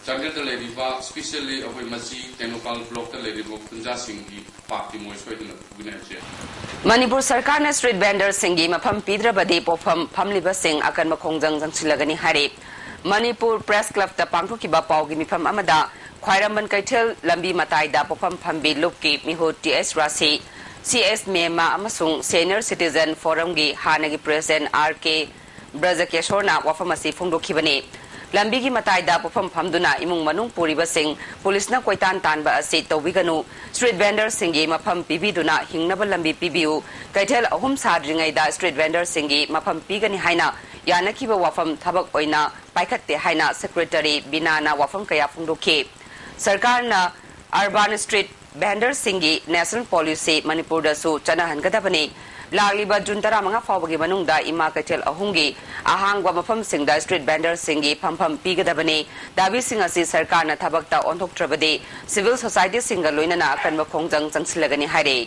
ꯆꯥꯟꯗꯦꯜꯗ ꯂꯩꯔꯤꯕ, specially ꯑꯩꯈꯣꯏ ꯃꯆꯤ ꯇꯦꯡꯅꯧꯄꯜ Blockꯇ ꯂꯩꯔꯤꯕ ꯈꯨꯟꯖꯥꯁꯤꯡꯒꯤ ꯄꯥꯞꯇꯤ ꯃꯣꯏ ꯁꯣꯏꯗꯅ ꯄꯨꯒꯅꯤ ꯍꯥꯏꯕꯁꯦ꯫ ꯃꯅꯤꯄꯨꯔ ꯁꯔꯀꯥꯔꯅ street vendorꯁꯤꯡꯒꯤ ꯃꯐꯝ ꯄꯤꯗ꯭ꯔꯕꯗꯤ ꯄꯣꯠꯐꯝ ꯐꯝꯂꯤꯕꯁꯤꯡ ꯑꯀꯟꯕ ꯈꯣꯡꯖꯪ ꯆꯪꯁꯤꯜꯂꯒꯅꯤ ꯍꯥꯏꯔꯤ꯫ ꯃꯅꯤꯄꯨꯔ Press Clubꯇ ꯄꯥꯡꯊꯣꯛꯈꯤꯕ ꯄꯥꯎꯒꯤ ꯃꯤꯐꯝ ꯑꯃꯗ ꯈ꯭ꯋꯥꯏꯔꯝꯕꯟ ꯀꯩꯊꯦꯜ ꯂꯝꯕꯤ ꯃꯇꯥꯏꯗ ꯄꯣꯠꯐꯝ ꯐꯝꯕꯤ ꯂꯨꯞꯀꯤ ꯃꯤꯍꯨꯠ T S ꯔꯥꯁꯤ, C S ꯃꯦꯝꯃ ꯑꯃꯁꯨꯡ Senior Citizen Forumꯒꯤ ꯍꯥꯟꯅꯒꯤ President R K ꯕ꯭ꯔꯖꯀꯦꯁꯣꯔꯅ ꯋꯥꯐꯝ ꯑꯁꯤ ꯐꯣꯡꯗꯣꯛꯈꯤꯕꯅꯤ꯫ ꯂꯝꯕꯤꯒꯤ ꯃꯇꯥꯏꯗ ꯄꯣꯠꯐꯝ ꯐꯝꯗꯨꯅ ꯏꯃꯨꯡ ꯃꯅꯨꯡ ꯄꯨꯔꯤꯕꯁꯤꯡ ꯄꯨꯂꯤꯁꯅ ꯀꯣꯏꯇꯥꯟ ꯇꯥꯟꯕ ꯑꯁꯤ ꯇꯧꯕꯤꯒꯅꯨ꯫ Street vendorꯁꯤꯡꯒꯤ ꯃꯐꯝ ꯄꯤꯕꯤꯗꯨꯅ ꯍꯤꯡꯅꯕ ꯂꯝꯕꯤ ꯄꯤꯕꯤꯌꯨ꯫ ꯀꯩꯊꯦꯜ ꯑꯍꯨꯝ ꯁꯥꯗ꯭ꯔꯤꯉꯩꯗ street vendorꯁꯤꯡꯒꯤ ꯃꯐꯝ ꯄꯤꯒꯅꯤ ꯍꯥꯏꯅ ꯌꯥꯅꯈꯤꯕ ꯋꯥꯐꯝ ꯊꯕꯛ ꯑꯣꯏꯅ ꯄꯥꯏꯈꯠꯇꯦ ꯍꯥꯏꯅ Secretary ꯕꯤꯅꯥꯅ ꯋꯥꯐꯝ ꯀꯌꯥ ꯐꯣꯡꯗꯣꯛꯈꯤ꯫ ꯁꯔꯀꯥꯔꯅ urban street ꯚꯦꯟꯗꯔꯁꯤꯡꯒꯤ ꯅꯦꯁꯅꯦꯜ ꯄꯣꯂꯤꯁꯤ ꯃꯅꯤꯄꯨꯔꯗꯁꯨ ꯆꯠꯅꯍꯟꯒꯗꯕꯅꯤ꯫ ꯂꯥꯛꯂꯤꯕ ꯖꯨꯟ ꯇꯔꯥꯃꯉꯥ ꯐꯥꯎꯕꯒꯤ ꯃꯅꯨꯡꯗ ꯏꯃꯥ ꯀꯩꯊꯦꯜ ꯑꯍꯨꯝꯒꯤ ꯑꯍꯥꯡꯕ ꯃꯐꯝꯁꯤꯡꯗ ꯁ꯭ꯇ꯭ꯔꯤꯠ ꯚꯦꯟꯗꯔꯁꯤꯡꯒꯤ ꯐꯝꯐꯝ ꯄꯤꯒꯗꯕꯅꯤ꯫ ꯗꯥꯕꯤꯁꯤꯡ ꯑꯁꯤ ꯁꯔꯀꯥꯔꯅ ꯊꯕꯛꯇ ꯑꯣꯟꯊꯣꯛꯇ꯭ꯔꯕꯗꯤ ꯁꯤꯚꯤꯜ ꯁꯣꯁꯥꯏꯇꯤꯁꯤꯡꯒ ꯂꯣꯏꯅꯅ ꯑꯀꯟꯕ ꯈꯣꯡꯖꯪ ꯆꯪꯁꯤꯜꯂꯒꯅꯤ ꯍꯥꯏꯔꯤ꯫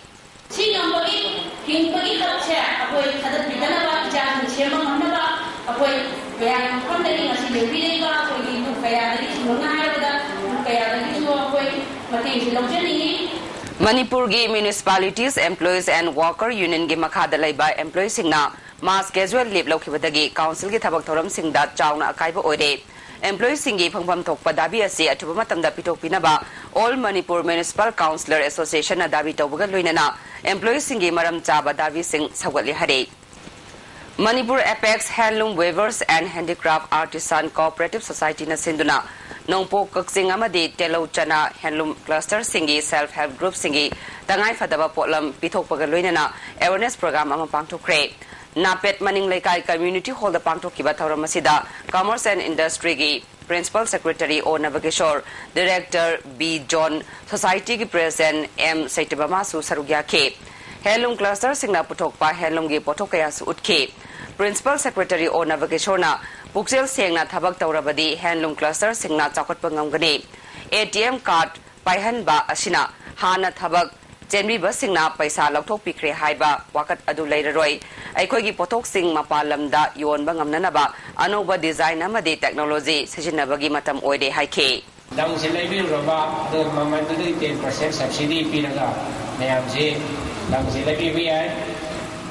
ꯁꯤ ꯉꯝꯕꯒꯤ ꯍꯤꯡꯕꯒꯤ ꯍꯛꯁꯦ ꯑꯩꯈꯣꯏ ꯊꯥꯗꯠꯄꯤꯗꯅꯕ, ꯏꯆꯥꯁꯤꯡ ꯁꯦꯝꯕ ꯉꯝꯅꯕ ꯑꯩꯈꯣꯏ ꯃꯌꯥꯝꯒꯤ ꯃꯐꯝꯗꯒꯤ ꯉꯁꯤ ꯂꯦꯡꯕꯤꯔꯛꯏꯕ ꯑꯩꯈꯣꯏꯒꯤ ꯂꯨꯞ ꯀꯌꯥꯗꯒꯤ, ꯁꯦꯡꯗꯣꯛꯅ ꯍꯥꯏꯔꯕꯗ ꯂꯨꯞ ꯀꯌꯥꯗꯒꯤꯁꯨ ꯑꯩꯈꯣꯏ ꯃꯇꯦꯡꯁꯤ ꯂꯧꯖꯅꯤꯡꯏ꯫ ꯃꯅꯤꯄꯨꯔꯒꯤ Municipalities Employees and Worker Unionꯒꯤ ꯃꯈꯥꯗ ꯂꯩꯕ ꯑꯦꯝꯄ꯭ꯂꯣꯌꯤꯁꯤꯡꯅ ꯃꯥꯁ ꯀꯦꯖꯨꯋꯦꯜ ꯂꯤꯞ ꯂꯧꯈꯤꯕꯗꯒꯤ ꯀꯥꯎꯟꯁꯤꯜꯒꯤ ꯊꯕꯛ ꯊꯧꯔꯝꯁꯤꯡꯗ ꯆꯥꯎꯅ ꯑꯀꯥꯏꯕ ꯑꯣꯏꯔꯦ꯫ ꯑꯦꯝꯄ꯭ꯂꯣꯌꯤꯁꯤꯡꯒꯤ ꯐꯪꯐꯝ ꯊꯣꯛꯄ ꯗꯥꯕꯤ ꯑꯁꯤ ꯑꯊꯨꯕ ꯃꯇꯝꯗ ꯄꯤꯊꯣꯛꯄꯤꯅꯕ All Manipur Municipal Councillor Associationꯅ ꯗꯥꯕꯤ ꯇꯧꯕꯒ ꯂꯣꯏꯅꯅ ꯑꯦꯝꯄ꯭ꯂꯣꯌꯤꯁꯤꯡꯒꯤ ꯃꯔꯝ ꯆꯥꯕ ꯗꯥꯕꯤꯁꯤꯡ ꯁꯧꯒꯠꯂꯤ ꯍꯥꯏꯔꯤ꯫ Manipur Apex Handloom Weavers and Handicraft Artisan Cooperative Societyꯅ ꯁꯤꯟꯗꯨꯅ ꯅꯣꯡꯄꯣꯛ ꯀꯛꯆꯤꯡ ꯑꯃꯗꯤ ꯇꯦꯂꯧ ꯆꯅꯥ handloom clusterꯁꯤꯡꯒꯤ self help groupꯁꯤꯡꯒꯤ ꯇꯉꯥꯏꯐꯗꯕ ꯄꯣꯠꯂꯝ ꯄꯤꯊꯣꯛꯄꯒ ꯂꯣꯏꯅꯅ awareness program ꯑꯃ ꯄꯥꯡꯊꯣꯛꯈ꯭ꯔꯦ꯫ ꯅꯥꯄꯦꯠ ꯃꯅꯤꯡ ꯂꯩꯀꯥꯏ community hallꯗ ꯄꯥꯡꯊꯣꯛꯈꯤꯕ ꯊꯧꯔꯝ ꯑꯁꯤꯗ Commerce and Industryꯒꯤ Principal Secretary O Nabakishor, Director B John, Societyꯒꯤ President M ꯁꯩꯇꯕꯃꯥꯁꯨ ꯁꯔꯨꯛ ꯌꯥꯈꯤ꯫ Handloom clusterꯁꯤꯡꯅ ꯄꯨꯊꯣꯛꯄ handloomꯒꯤ ꯄꯣꯠꯊꯣꯛ ꯀꯌꯥꯁꯨ ꯎꯠꯈꯤ꯫ Principal Secretary O ꯅꯕꯀꯤꯁꯣꯔꯅ ꯄꯨꯛꯆꯦꯜ ꯁꯦꯡꯅ ꯊꯕꯛ ꯇꯧꯔꯕꯗꯤ handloom clusterꯁꯤꯡꯅ ꯆꯥꯎꯈꯠꯄ ꯉꯝꯒꯅꯤ꯫ ATM card ꯄꯥꯏꯍꯟꯕ ꯑꯁꯤꯅ ꯍꯥꯟꯅ ꯊꯕꯛ ꯆꯦꯟꯕꯤꯕꯁꯤꯡꯅ ꯄꯩꯁꯥ ꯂꯧꯊꯣꯛꯄꯤꯈ꯭ꯔꯦ ꯍꯥꯏꯕ ꯋꯥꯀꯠ ꯑꯗꯨ ꯂꯩꯔꯔꯣꯏ꯫ ꯑꯩꯈꯣꯏꯒꯤ ꯄꯣꯠꯊꯣꯛꯁꯤꯡ ꯃꯄꯥꯟ ꯂꯝꯗ ꯌꯣꯟꯕ ꯉꯝꯅꯅꯕ ꯑꯅꯧꯕ design ꯑꯃꯗꯤ technology ꯁꯤꯖꯤꯟꯅꯕꯒꯤ ꯃꯇꯝ ꯑꯣꯏꯔꯦ ꯍꯥꯏꯈꯤ꯫ ꯂꯪꯁꯦ ꯂꯩꯕꯤꯔꯨꯔꯕ, ꯑꯗꯨꯒ ꯃꯃꯜꯗꯨꯗꯒꯤ ten percent subsidy ꯄꯤꯔꯒ ꯃꯌꯥꯝꯁꯦ ꯂꯪꯁꯦ ꯂꯩꯕꯤꯕ ꯌꯥꯏ꯫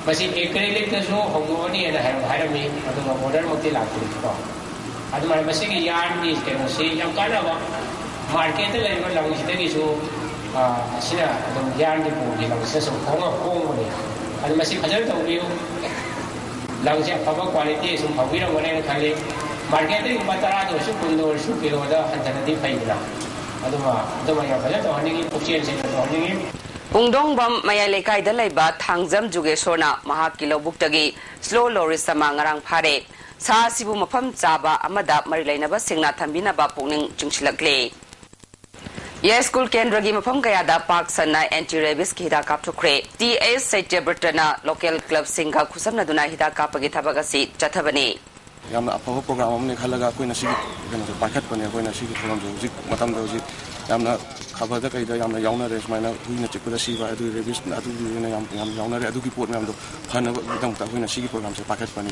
ꯃꯁꯤ acrylicꯇꯁꯨ ꯍꯧꯗꯣꯛꯑꯅꯤꯅ ꯍꯥꯏꯔꯝ-, ꯍꯥꯏꯔꯝꯃꯤ, ꯑꯗꯨꯒ orderꯃꯛꯇꯤ ꯂꯥꯛꯇ꯭ꯔꯤ ꯀꯣ꯫ ꯑꯗꯨꯃꯥꯏꯅ ꯃꯁꯤꯒꯤ yarnꯒꯤ ꯀꯩꯅꯣꯁꯤ ꯌꯥꯝ ꯀꯥꯟꯅꯕ, marketꯇ ꯂꯩꯔꯤꯕ ꯂꯪꯁꯤꯗꯒꯤꯁꯨ, ꯑ, ꯑꯁꯤꯅ ꯑꯗꯨꯝ yarnꯒꯤ ꯄꯣꯠꯀꯤ ꯂꯪꯁꯤꯅ ꯁꯨꯝ ꯍꯣꯡꯉ-, ꯍꯣꯡꯕꯅꯤ꯫ ꯑꯗꯨ ꯃꯁꯤ ꯐꯖꯅ ꯇꯧꯕꯤꯌꯨ꯫ ꯂꯪꯁꯦ ꯑꯐꯕ quality ꯁꯨꯝ ꯐꯪꯕꯤꯔꯝꯒꯅꯦꯅ ꯈꯜꯂꯤ꯫ Marketꯇꯒꯤ ꯂꯨꯄꯥ ꯇꯔꯥꯗ ꯑꯣꯏꯔꯁꯨ, ꯀꯨꯟꯗ ꯑꯣꯏꯔꯁꯨ ꯀꯤꯂꯣꯗ ꯍꯟꯊꯅꯗꯤ ꯐꯩꯗꯅ꯫ ꯑꯗꯨꯃ, ꯑꯗꯨꯃ ꯌꯥꯝ ꯐꯖꯅ ꯇꯧꯍꯟꯅꯤꯡꯉꯤ, ꯄꯨꯛꯆꯦꯜ ꯁꯦꯡꯅ ꯇꯧꯍꯟꯅꯤꯡꯉꯤ꯫ ꯄꯨꯡꯗꯣꯡꯕꯝ ꯃꯌꯥꯏ ꯂꯩꯀꯥꯏꯗ ꯂꯩꯕ ꯊꯥꯡꯖꯝ ꯖꯨꯒꯦꯁꯣꯔꯅ ꯃꯍꯥꯛꯀꯤ ꯂꯧꯕꯨꯛꯇꯒꯤ slow loris ꯑꯃ ꯉꯔꯥꯡ ꯐꯥꯔꯦ꯫ ꯁꯥ ꯑꯁꯤꯕꯨ ꯃꯐꯝ ꯆꯥꯕ ꯑꯃꯗ ꯃꯔꯤ ꯂꯩꯅꯕꯁꯤꯡꯅ ꯊꯝꯕꯤꯅꯕ ꯄꯨꯛꯅꯤꯡ ꯆꯤꯡꯁꯤꯜꯂꯛꯂꯤ꯫ ꯌꯥꯏꯁ꯭ꯀꯨꯜ ꯀꯦꯟꯗ꯭ꯔꯒꯤ ꯃꯐꯝ ꯀꯌꯥꯗ ꯄꯥꯛ ꯁꯟꯅ anti rabiesꯀꯤ ꯍꯤꯗꯥꯛ ꯀꯥꯞꯊꯣꯛꯈ꯭ꯔꯦ꯫ ꯇꯤ ꯑꯦꯁ ꯁꯩꯇ꯭ꯌꯕ꯭ꯔꯇꯅ local clubꯁꯤꯡꯒ ꯈꯨꯠꯁꯝꯅꯗꯨꯅ ꯍꯤꯗꯥꯛ ꯀꯥꯞꯄꯒꯤ ꯊꯕꯛ ꯑꯁꯤ ꯆꯠꯊꯕꯅꯤ꯫ ꯌꯥꯝꯅ ꯑꯐꯕ program ꯑꯃꯅꯤ ꯈꯜꯂꯒ ꯑꯩꯈꯣꯏꯅ ꯁꯤꯒꯤ ꯀꯩꯅꯣꯁꯦ ꯄꯥꯏꯈꯠꯄꯅꯦ꯫ ꯑꯩꯈꯣꯏꯅ ꯁꯤꯒꯤ programꯁꯦ ꯍꯧꯖꯤꯛ ꯃꯇꯝꯗ ꯍꯧꯖꯤꯛ ꯌꯥꯝꯅ ꯈꯕꯔꯗ ꯀꯩꯗ ꯌꯥꯝꯅ ꯌꯥꯎꯅꯔꯦ, ꯁꯨꯃꯥꯏꯅ ꯍꯨꯏꯅ ꯆꯤꯛꯄꯗ ꯁꯤꯕ, ꯑꯗꯨꯒꯤ rabies ꯑꯗꯨꯒꯤ ꯑꯣꯏꯅ ꯌꯥꯝ, ꯌꯥꯝ ꯌꯥꯎꯅꯔꯦ꯫ ꯑꯗꯨꯒꯤ ꯄꯣꯠ ꯃꯌꯥꯝꯗꯣ ꯐꯅꯕꯒꯤꯗꯃꯛꯇ ꯑꯩꯈꯣꯏꯅ ꯁꯤꯒꯤ programꯁꯦ ꯄꯥꯏꯈꯠꯄꯅꯤ꯫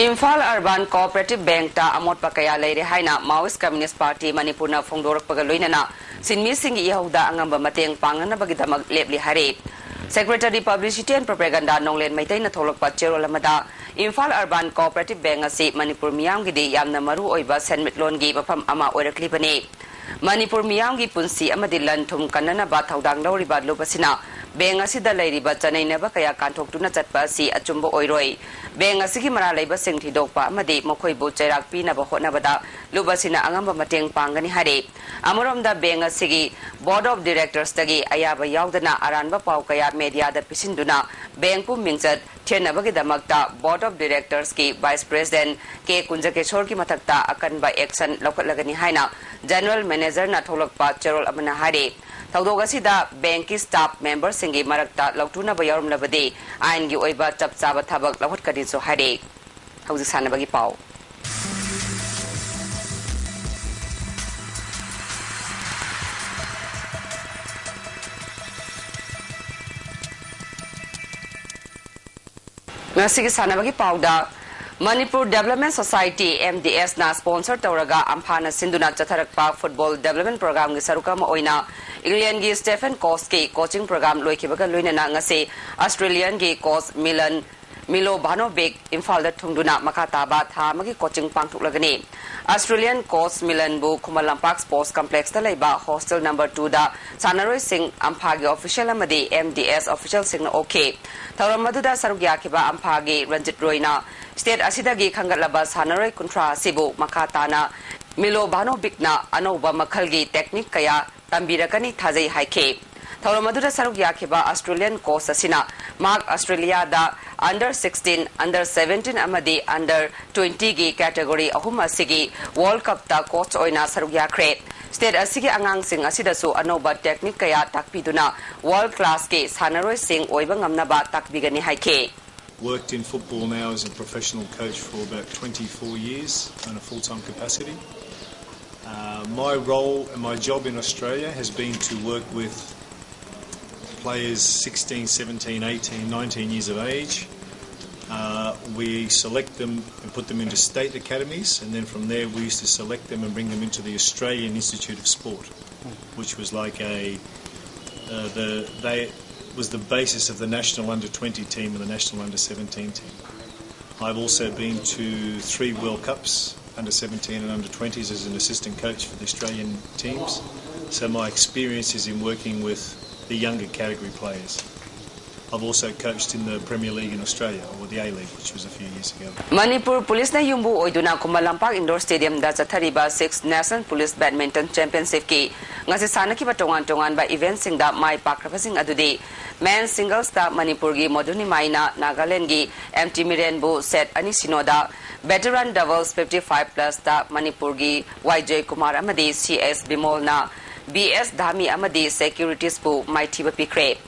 ꯏꯝꯐꯥꯜ Urban Cooperative Bankꯇ ꯑꯃꯣꯠꯄ ꯀꯌꯥ ꯂꯩꯔꯦ ꯍꯥꯏꯅ Maoist Communist Party ꯃꯅꯤꯄꯨꯔꯅ ꯐꯣꯡꯗꯣꯔꯛꯄꯒ ꯂꯣꯏꯅꯅ ꯁꯤꯟꯃꯤꯁꯤꯡꯒꯤ ꯏꯍꯧꯗ ꯑꯉꯝꯕ ꯃꯇꯦꯡ ꯄꯥꯡꯅꯅꯕꯒꯤꯗꯃꯛ ꯂꯦꯞꯂꯤ ꯍꯥꯏꯔꯤ꯫ Secretary Publicity and Propaganda ꯅꯣꯡꯂꯦꯟ ꯃꯩꯇꯩꯅ ꯊꯣꯛꯂꯛꯄ ꯆꯦꯔꯣꯜ ꯑꯃꯗ ꯏꯝꯐꯥꯜ Urban Cooperative Bank ꯑꯁꯤ ꯃꯅꯤꯄꯨꯔ ꯃꯤꯌꯥꯝꯒꯤꯗꯤ ꯌꯥꯝꯅ ꯃꯔꯨ ꯑꯣꯏꯕ ꯁꯦꯟꯃꯤꯠꯂꯣꯟꯒꯤ ꯃꯐꯝ ꯑꯃ ꯑꯣꯏꯔꯛꯂꯤꯕꯅꯤ꯫ ꯃꯅꯤꯄꯨꯔ ꯃꯤꯌꯥꯝꯒꯤ ꯄꯨꯟꯁꯤ ꯑꯃꯗꯤ ꯂꯟ ꯊꯨꯝ ꯀꯟꯅꯅꯕ ꯊꯧꯗꯥꯡ ꯂꯧꯔꯤꯕ ꯂꯨꯞ ꯑꯁꯤꯅ bank ꯑꯁꯤꯗ ꯂꯩꯔꯤꯕ ꯆꯅꯩꯅꯕ ꯀꯌꯥ ꯀꯥꯟꯊꯣꯛꯇꯨꯅ ꯆꯠꯄ ꯑꯁꯤ ꯑꯆꯨꯝꯕ ꯑꯣꯏꯔꯣꯏ꯫ Bank ꯑꯁꯤꯒꯤ ꯃꯔꯥꯜ ꯂꯩꯕꯁꯤꯡ ꯊꯤꯗꯣꯛꯄ ꯑꯃꯗꯤ ꯃꯈꯣꯏꯕꯨ ꯆꯩꯔꯥꯛ ꯄꯤꯅꯕ ꯍꯣꯠꯅꯕꯗ ꯂꯨꯞ ꯑꯁꯤꯅ ꯑꯉꯝꯕ ꯃꯇꯦꯡ ꯄꯥꯡꯒꯅꯤ ꯍꯥꯏꯔꯤ꯫ ꯑꯃꯔꯣꯝꯗ bank ꯑꯁꯤꯒꯤ Board of Directorsꯇꯒꯤ ꯑꯌꯥꯕ ꯌꯥꯎꯗꯅ ꯑꯔꯥꯟꯕ ꯄꯥꯎ ꯀꯌꯥ mediaꯗ ꯄꯤꯁꯤꯟꯗꯨꯅ bankꯄꯨ ꯃꯤꯡꯆꯠ ꯊꯦꯟꯅꯕꯒꯤꯗꯃꯛꯇ Board of Directorsꯀꯤ Vice President ꯀꯦ ꯀꯨꯟꯖꯀꯦꯁꯣꯔꯒꯤ ꯃꯊꯛꯇ ꯑꯀꯟꯕ action ꯂꯧꯈꯠꯂꯒꯅꯤ ꯍꯥꯏꯅ General Managerꯅ ꯊꯣꯛꯂꯛꯄ ꯆꯦꯔꯣꯜ ꯑꯃꯅ ꯍꯥꯏꯔꯤ꯫ ꯊꯧꯗꯣꯛ ꯑꯁꯤꯗ bankꯀꯤ staff memberꯁꯤꯡꯒꯤ ꯃꯔꯛꯇ ꯂꯧꯇꯨꯅꯕ ꯌꯥꯎꯔꯝꯂꯕꯗꯤ ꯑꯥꯏꯟꯒꯤ ꯑꯣꯏꯕ ꯆꯞ ꯆꯥꯕ ꯊꯕꯛ ꯂꯧꯈꯠꯀꯅꯤꯁꯨ ꯍꯥꯏꯔꯤ꯫ ꯍꯧꯖꯤꯛ ꯁꯥꯟꯅꯕꯒꯤ ꯄꯥꯎ꯫ ꯉꯁꯤꯒꯤ ꯁꯥꯟꯅꯕꯒꯤ ꯄꯥꯎꯗ, Manipur Development Society, M D S, ꯅ sponsor ꯇꯧꯔꯒ ꯑꯝꯐꯥꯅ ꯁꯤꯟꯗꯨꯅ ꯆꯠꯊꯔꯛꯄ football development programꯒꯤ ꯁꯔꯨꯛ ꯑꯃ ꯑꯣꯏꯅ Englandꯒꯤ Stephen Coates ꯀꯤ coaching program ꯂꯣꯏꯈꯤꯕꯒ ꯂꯣꯏꯅꯅ ꯉꯁꯤ Australianꯒꯤ coach Milan Milovanovic ꯏꯝꯐꯥꯜꯗ ꯊꯨꯡꯗꯨꯅ ꯃꯈꯥ ꯇꯥꯕ ꯊꯥ ꯑꯃꯒꯤ coaching ꯄꯥꯡꯊꯣꯛꯂꯒꯅꯤ꯫ Australian coach Milanꯕꯨ Khuman Lampak Sports Complexꯇ ꯂꯩꯕ hostel number twoꯗ ꯁꯥꯟꯅꯔꯣꯏꯁꯤꯡ, ꯑꯝꯐꯥꯒꯤ official ꯑꯃꯗꯤ M D S officialꯁꯤꯡꯅ ꯑꯣꯛꯈꯤ꯫ ꯊꯧꯔꯝ ꯑꯗꯨꯗ ꯁꯔꯨꯛ ꯌꯥꯈꯤꯕ ꯑꯝꯐꯥꯒꯤ ꯔꯟꯖꯤꯠ ꯔꯣꯏꯅ state ꯑꯁꯤꯗꯒꯤ ꯈꯟꯒꯠꯂꯕ ꯁꯥꯟꯅꯔꯣꯏ ꯀꯨꯟꯊ꯭ꯔꯥ ꯑꯁꯤꯕꯨ ꯃꯈꯥ ꯇꯥꯅ Milovanovicꯅ ꯑꯅꯧꯕ ꯃꯈꯜꯒꯤ technique ꯀꯌꯥ ꯇꯝꯕꯤꯔꯛꯀꯅꯤ ꯊꯥꯖꯩ ꯍꯥꯏꯈꯤ꯫ ꯊꯧꯔꯝ ꯑꯗꯨꯗ ꯁꯔꯨꯛ ꯌꯥꯈꯤꯕ Australian coach ꯑꯁꯤꯅ ꯃꯍꯥꯛ Australiaꯗ under sixteen, under seventeen ꯑꯃꯗꯤ under twentyꯒꯤ category ꯑꯍꯨꯝ ꯑꯁꯤꯒꯤ World Cupꯇ coach ꯑꯣꯏꯅ ꯁꯔꯨꯛ ꯌꯥꯈ꯭ꯔꯦ꯫ ꯁ꯭ꯇꯦꯠ ꯑꯁꯤꯒꯤ ꯑꯉꯥꯡꯁꯤꯡ ꯑꯁꯤꯗꯁꯨ ꯑꯅꯧꯕ ꯇꯦꯛꯅꯤꯛ ꯀꯌꯥ ꯇꯥꯛꯄꯤꯗꯨꯅ ꯋꯥꯔꯜ ꯀ꯭ꯂꯥꯁꯀꯤ ꯁꯥꯟꯅꯔꯣꯏꯁꯤꯡ ꯑꯣꯏꯕ ꯉꯝꯅꯕ ꯇꯥꯛꯄꯤꯒꯅꯤ ꯍꯥꯏꯈꯤ꯫ Worked in football now as a professional coach for about twenty-four years on a full-time capacity. Uh, my role and my job in Australia has been to work with players sixteen, seventeen, eighteen, nineteen years of age. Uh, we select them and put them into state academies, and then from there we used to select them and bring them into the Australian Institute of Sport, which was like a uh, the they was the basis of the national under twenty team and the national under seventeen team. I've also been to three World Cups, under seventeen and under twenties, as an assistant coach for the Australian teams. So my experience is in working with the younger category players. I've also coached in the Premier League in Australia, or the A League, which was a few years ago. Manipur ꯄꯨꯂꯤꯁꯅ ꯌꯨꯝꯕꯨ ꯑꯣꯏꯗꯨꯅ ꯈꯨꯃꯟ ꯂꯝꯄꯥꯛ ꯏꯟꯗꯣꯔ ꯁ꯭ꯇꯦꯗꯤꯌꯝꯗ ꯆꯠꯊꯔꯤꯕ six national police badminton ꯆꯦꯝꯄꯤꯌꯟꯁꯤꯞꯀꯤ ꯉꯁꯤ ꯁꯥꯟꯅꯈꯤꯕ ꯇꯣꯉꯥꯟ ꯇꯣꯉꯥꯟꯕ ꯏꯚꯦꯟꯠꯁꯤꯡꯗ ꯃꯥꯏ ꯄꯥꯛꯈ꯭ꯔꯕꯁꯤꯡ ꯑꯗꯨꯗꯤ: ꯃꯦꯟ ꯁꯤꯡꯒꯜꯁꯇ ꯃꯅꯤꯄꯨꯔꯒꯤ ꯃꯣꯗꯨꯅꯤꯃꯥꯏꯅ ꯅꯥꯒꯥꯂꯦꯟꯒꯤ ꯑꯦꯝ ꯇꯤ ꯃꯤꯔꯦꯟꯕꯨ ꯁꯦꯠ ꯑꯅꯤ ꯁꯤꯅꯣꯗ, ꯚꯦꯇꯔꯥꯟ ꯗꯕꯜꯁ ꯐꯤꯐꯇꯤ ꯐꯥꯏꯚ ꯄ꯭ꯂꯁꯇ ꯃꯅꯤꯄꯨꯔꯒꯤ ꯋꯥꯏ ꯖꯣꯏꯀꯨꯃꯥꯔ ꯑꯃꯗꯤ ꯁꯤ ꯑꯦꯁ ꯕꯤꯃꯣꯜꯅ ꯕꯤ ꯑꯦꯁ ꯙꯥꯃꯤ ꯑꯃꯗꯤ ꯁꯦꯀ꯭ꯌꯨꯔꯤꯇꯤꯁꯄꯨ ꯃꯥꯏꯊꯤꯕ ꯄꯤꯈ꯭ꯔꯦ꯫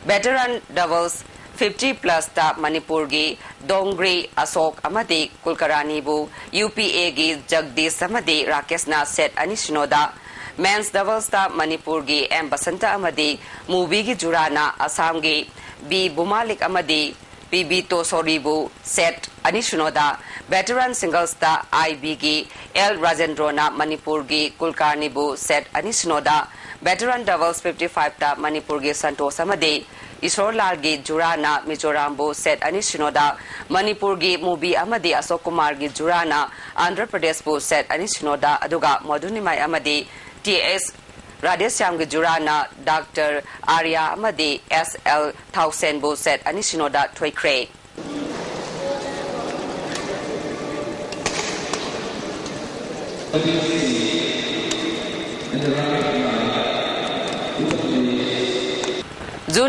ꯚꯦꯇꯔꯥꯟ ꯗꯕꯜꯁ ꯐꯤꯐꯇꯤ ꯄ꯭ꯂꯁꯇ ꯃꯅꯤꯄꯨꯔꯒꯤ ꯗꯣꯡꯒ꯭ꯔꯤ ꯑꯁꯣꯛ ꯑꯃꯗꯤ ꯀꯨꯜꯀꯔꯥꯅꯤꯕꯨ ꯌꯨ ꯄꯤ ꯑꯦꯒꯤ ꯖꯒꯗꯤꯁ ꯑꯃꯗꯤ ꯔꯥꯀꯦꯁꯅ ꯁꯦꯠ ꯑꯅꯤ ꯁꯤꯅꯣꯗ, ꯃꯦꯟꯁ ꯗꯕꯜꯁꯇ ꯃꯅꯤꯄꯨꯔꯒꯤ ꯑꯦꯝ ꯕꯁꯟꯇ ꯑꯃꯗꯤ ꯃꯨꯕꯤꯒꯤ ꯖꯨꯔꯥꯅ ꯑꯁꯥꯝꯒꯤ ꯕꯤ ꯕꯨꯃꯥꯂꯤꯛ ꯑꯃꯗꯤ ꯄꯤ ꯕꯤ ꯇꯣꯁꯣꯔꯤꯕꯨ ꯁꯦꯠ ꯑꯅꯤ ꯁꯤꯅꯣꯗ, ꯚꯦꯇꯔꯥꯟ ꯁꯤꯡꯒꯜꯁꯇ ꯑꯥꯏ ꯕꯤꯒꯤ ꯑꯦꯜ ꯔꯥꯖꯦꯟꯗ꯭ꯔꯣꯅ ꯃꯅꯤꯄꯨꯔꯒꯤ ꯀꯨꯜꯀꯥꯔꯅꯤꯕꯨ ꯁꯦꯠ ꯑꯅꯤ ꯁꯤꯅꯣꯗ, ꯚꯦꯇꯔꯥꯟ ꯗꯕꯜꯁ ꯐꯤꯐꯇꯤ ꯐꯥꯏꯚꯇ ꯃꯅꯤꯄꯨꯔꯒꯤ ꯁꯟꯇꯣꯁ ꯑꯃꯗꯤ ꯏꯁꯣꯔꯂꯥꯜꯒꯤ ꯖꯨꯔꯥꯅ ꯃꯤꯖꯣꯔꯥꯝꯕꯨ ꯁꯦꯠ ꯑꯅꯤ ꯁꯤꯅꯣꯗ, ꯃꯅꯤꯄꯨꯔꯒꯤ ꯃꯨꯕꯤ ꯑꯃꯗꯤ ꯑꯁꯣꯛ ꯀꯨꯃꯥꯔꯒꯤ ꯖꯨꯔꯥꯅ ꯑꯟꯙ꯭ꯔ ꯄ꯭ꯔꯗꯦꯁꯄꯨ ꯁꯦꯠ ꯑꯅꯤ ꯁꯤꯅꯣꯗ, ꯑꯗꯨꯒ ꯃꯣꯗꯨꯅꯤꯃꯥꯏ ꯑꯃꯗꯤ ꯇꯤ ꯑꯦꯁ ꯔꯥꯙꯦꯁ꯭ꯌꯥꯝꯒꯤ ꯖꯨꯔꯥꯅ ꯗꯥꯛꯇꯔ ꯑꯥꯔꯌꯥ ꯑꯃꯗꯤ ꯑꯦꯁ ꯑꯦꯜ ꯊꯥꯎꯁꯦꯟꯕꯨ ꯁꯦꯠ ꯑꯅꯤ ꯁꯤꯅꯣꯗ ꯊꯣꯏꯈ꯭ꯔꯦ꯫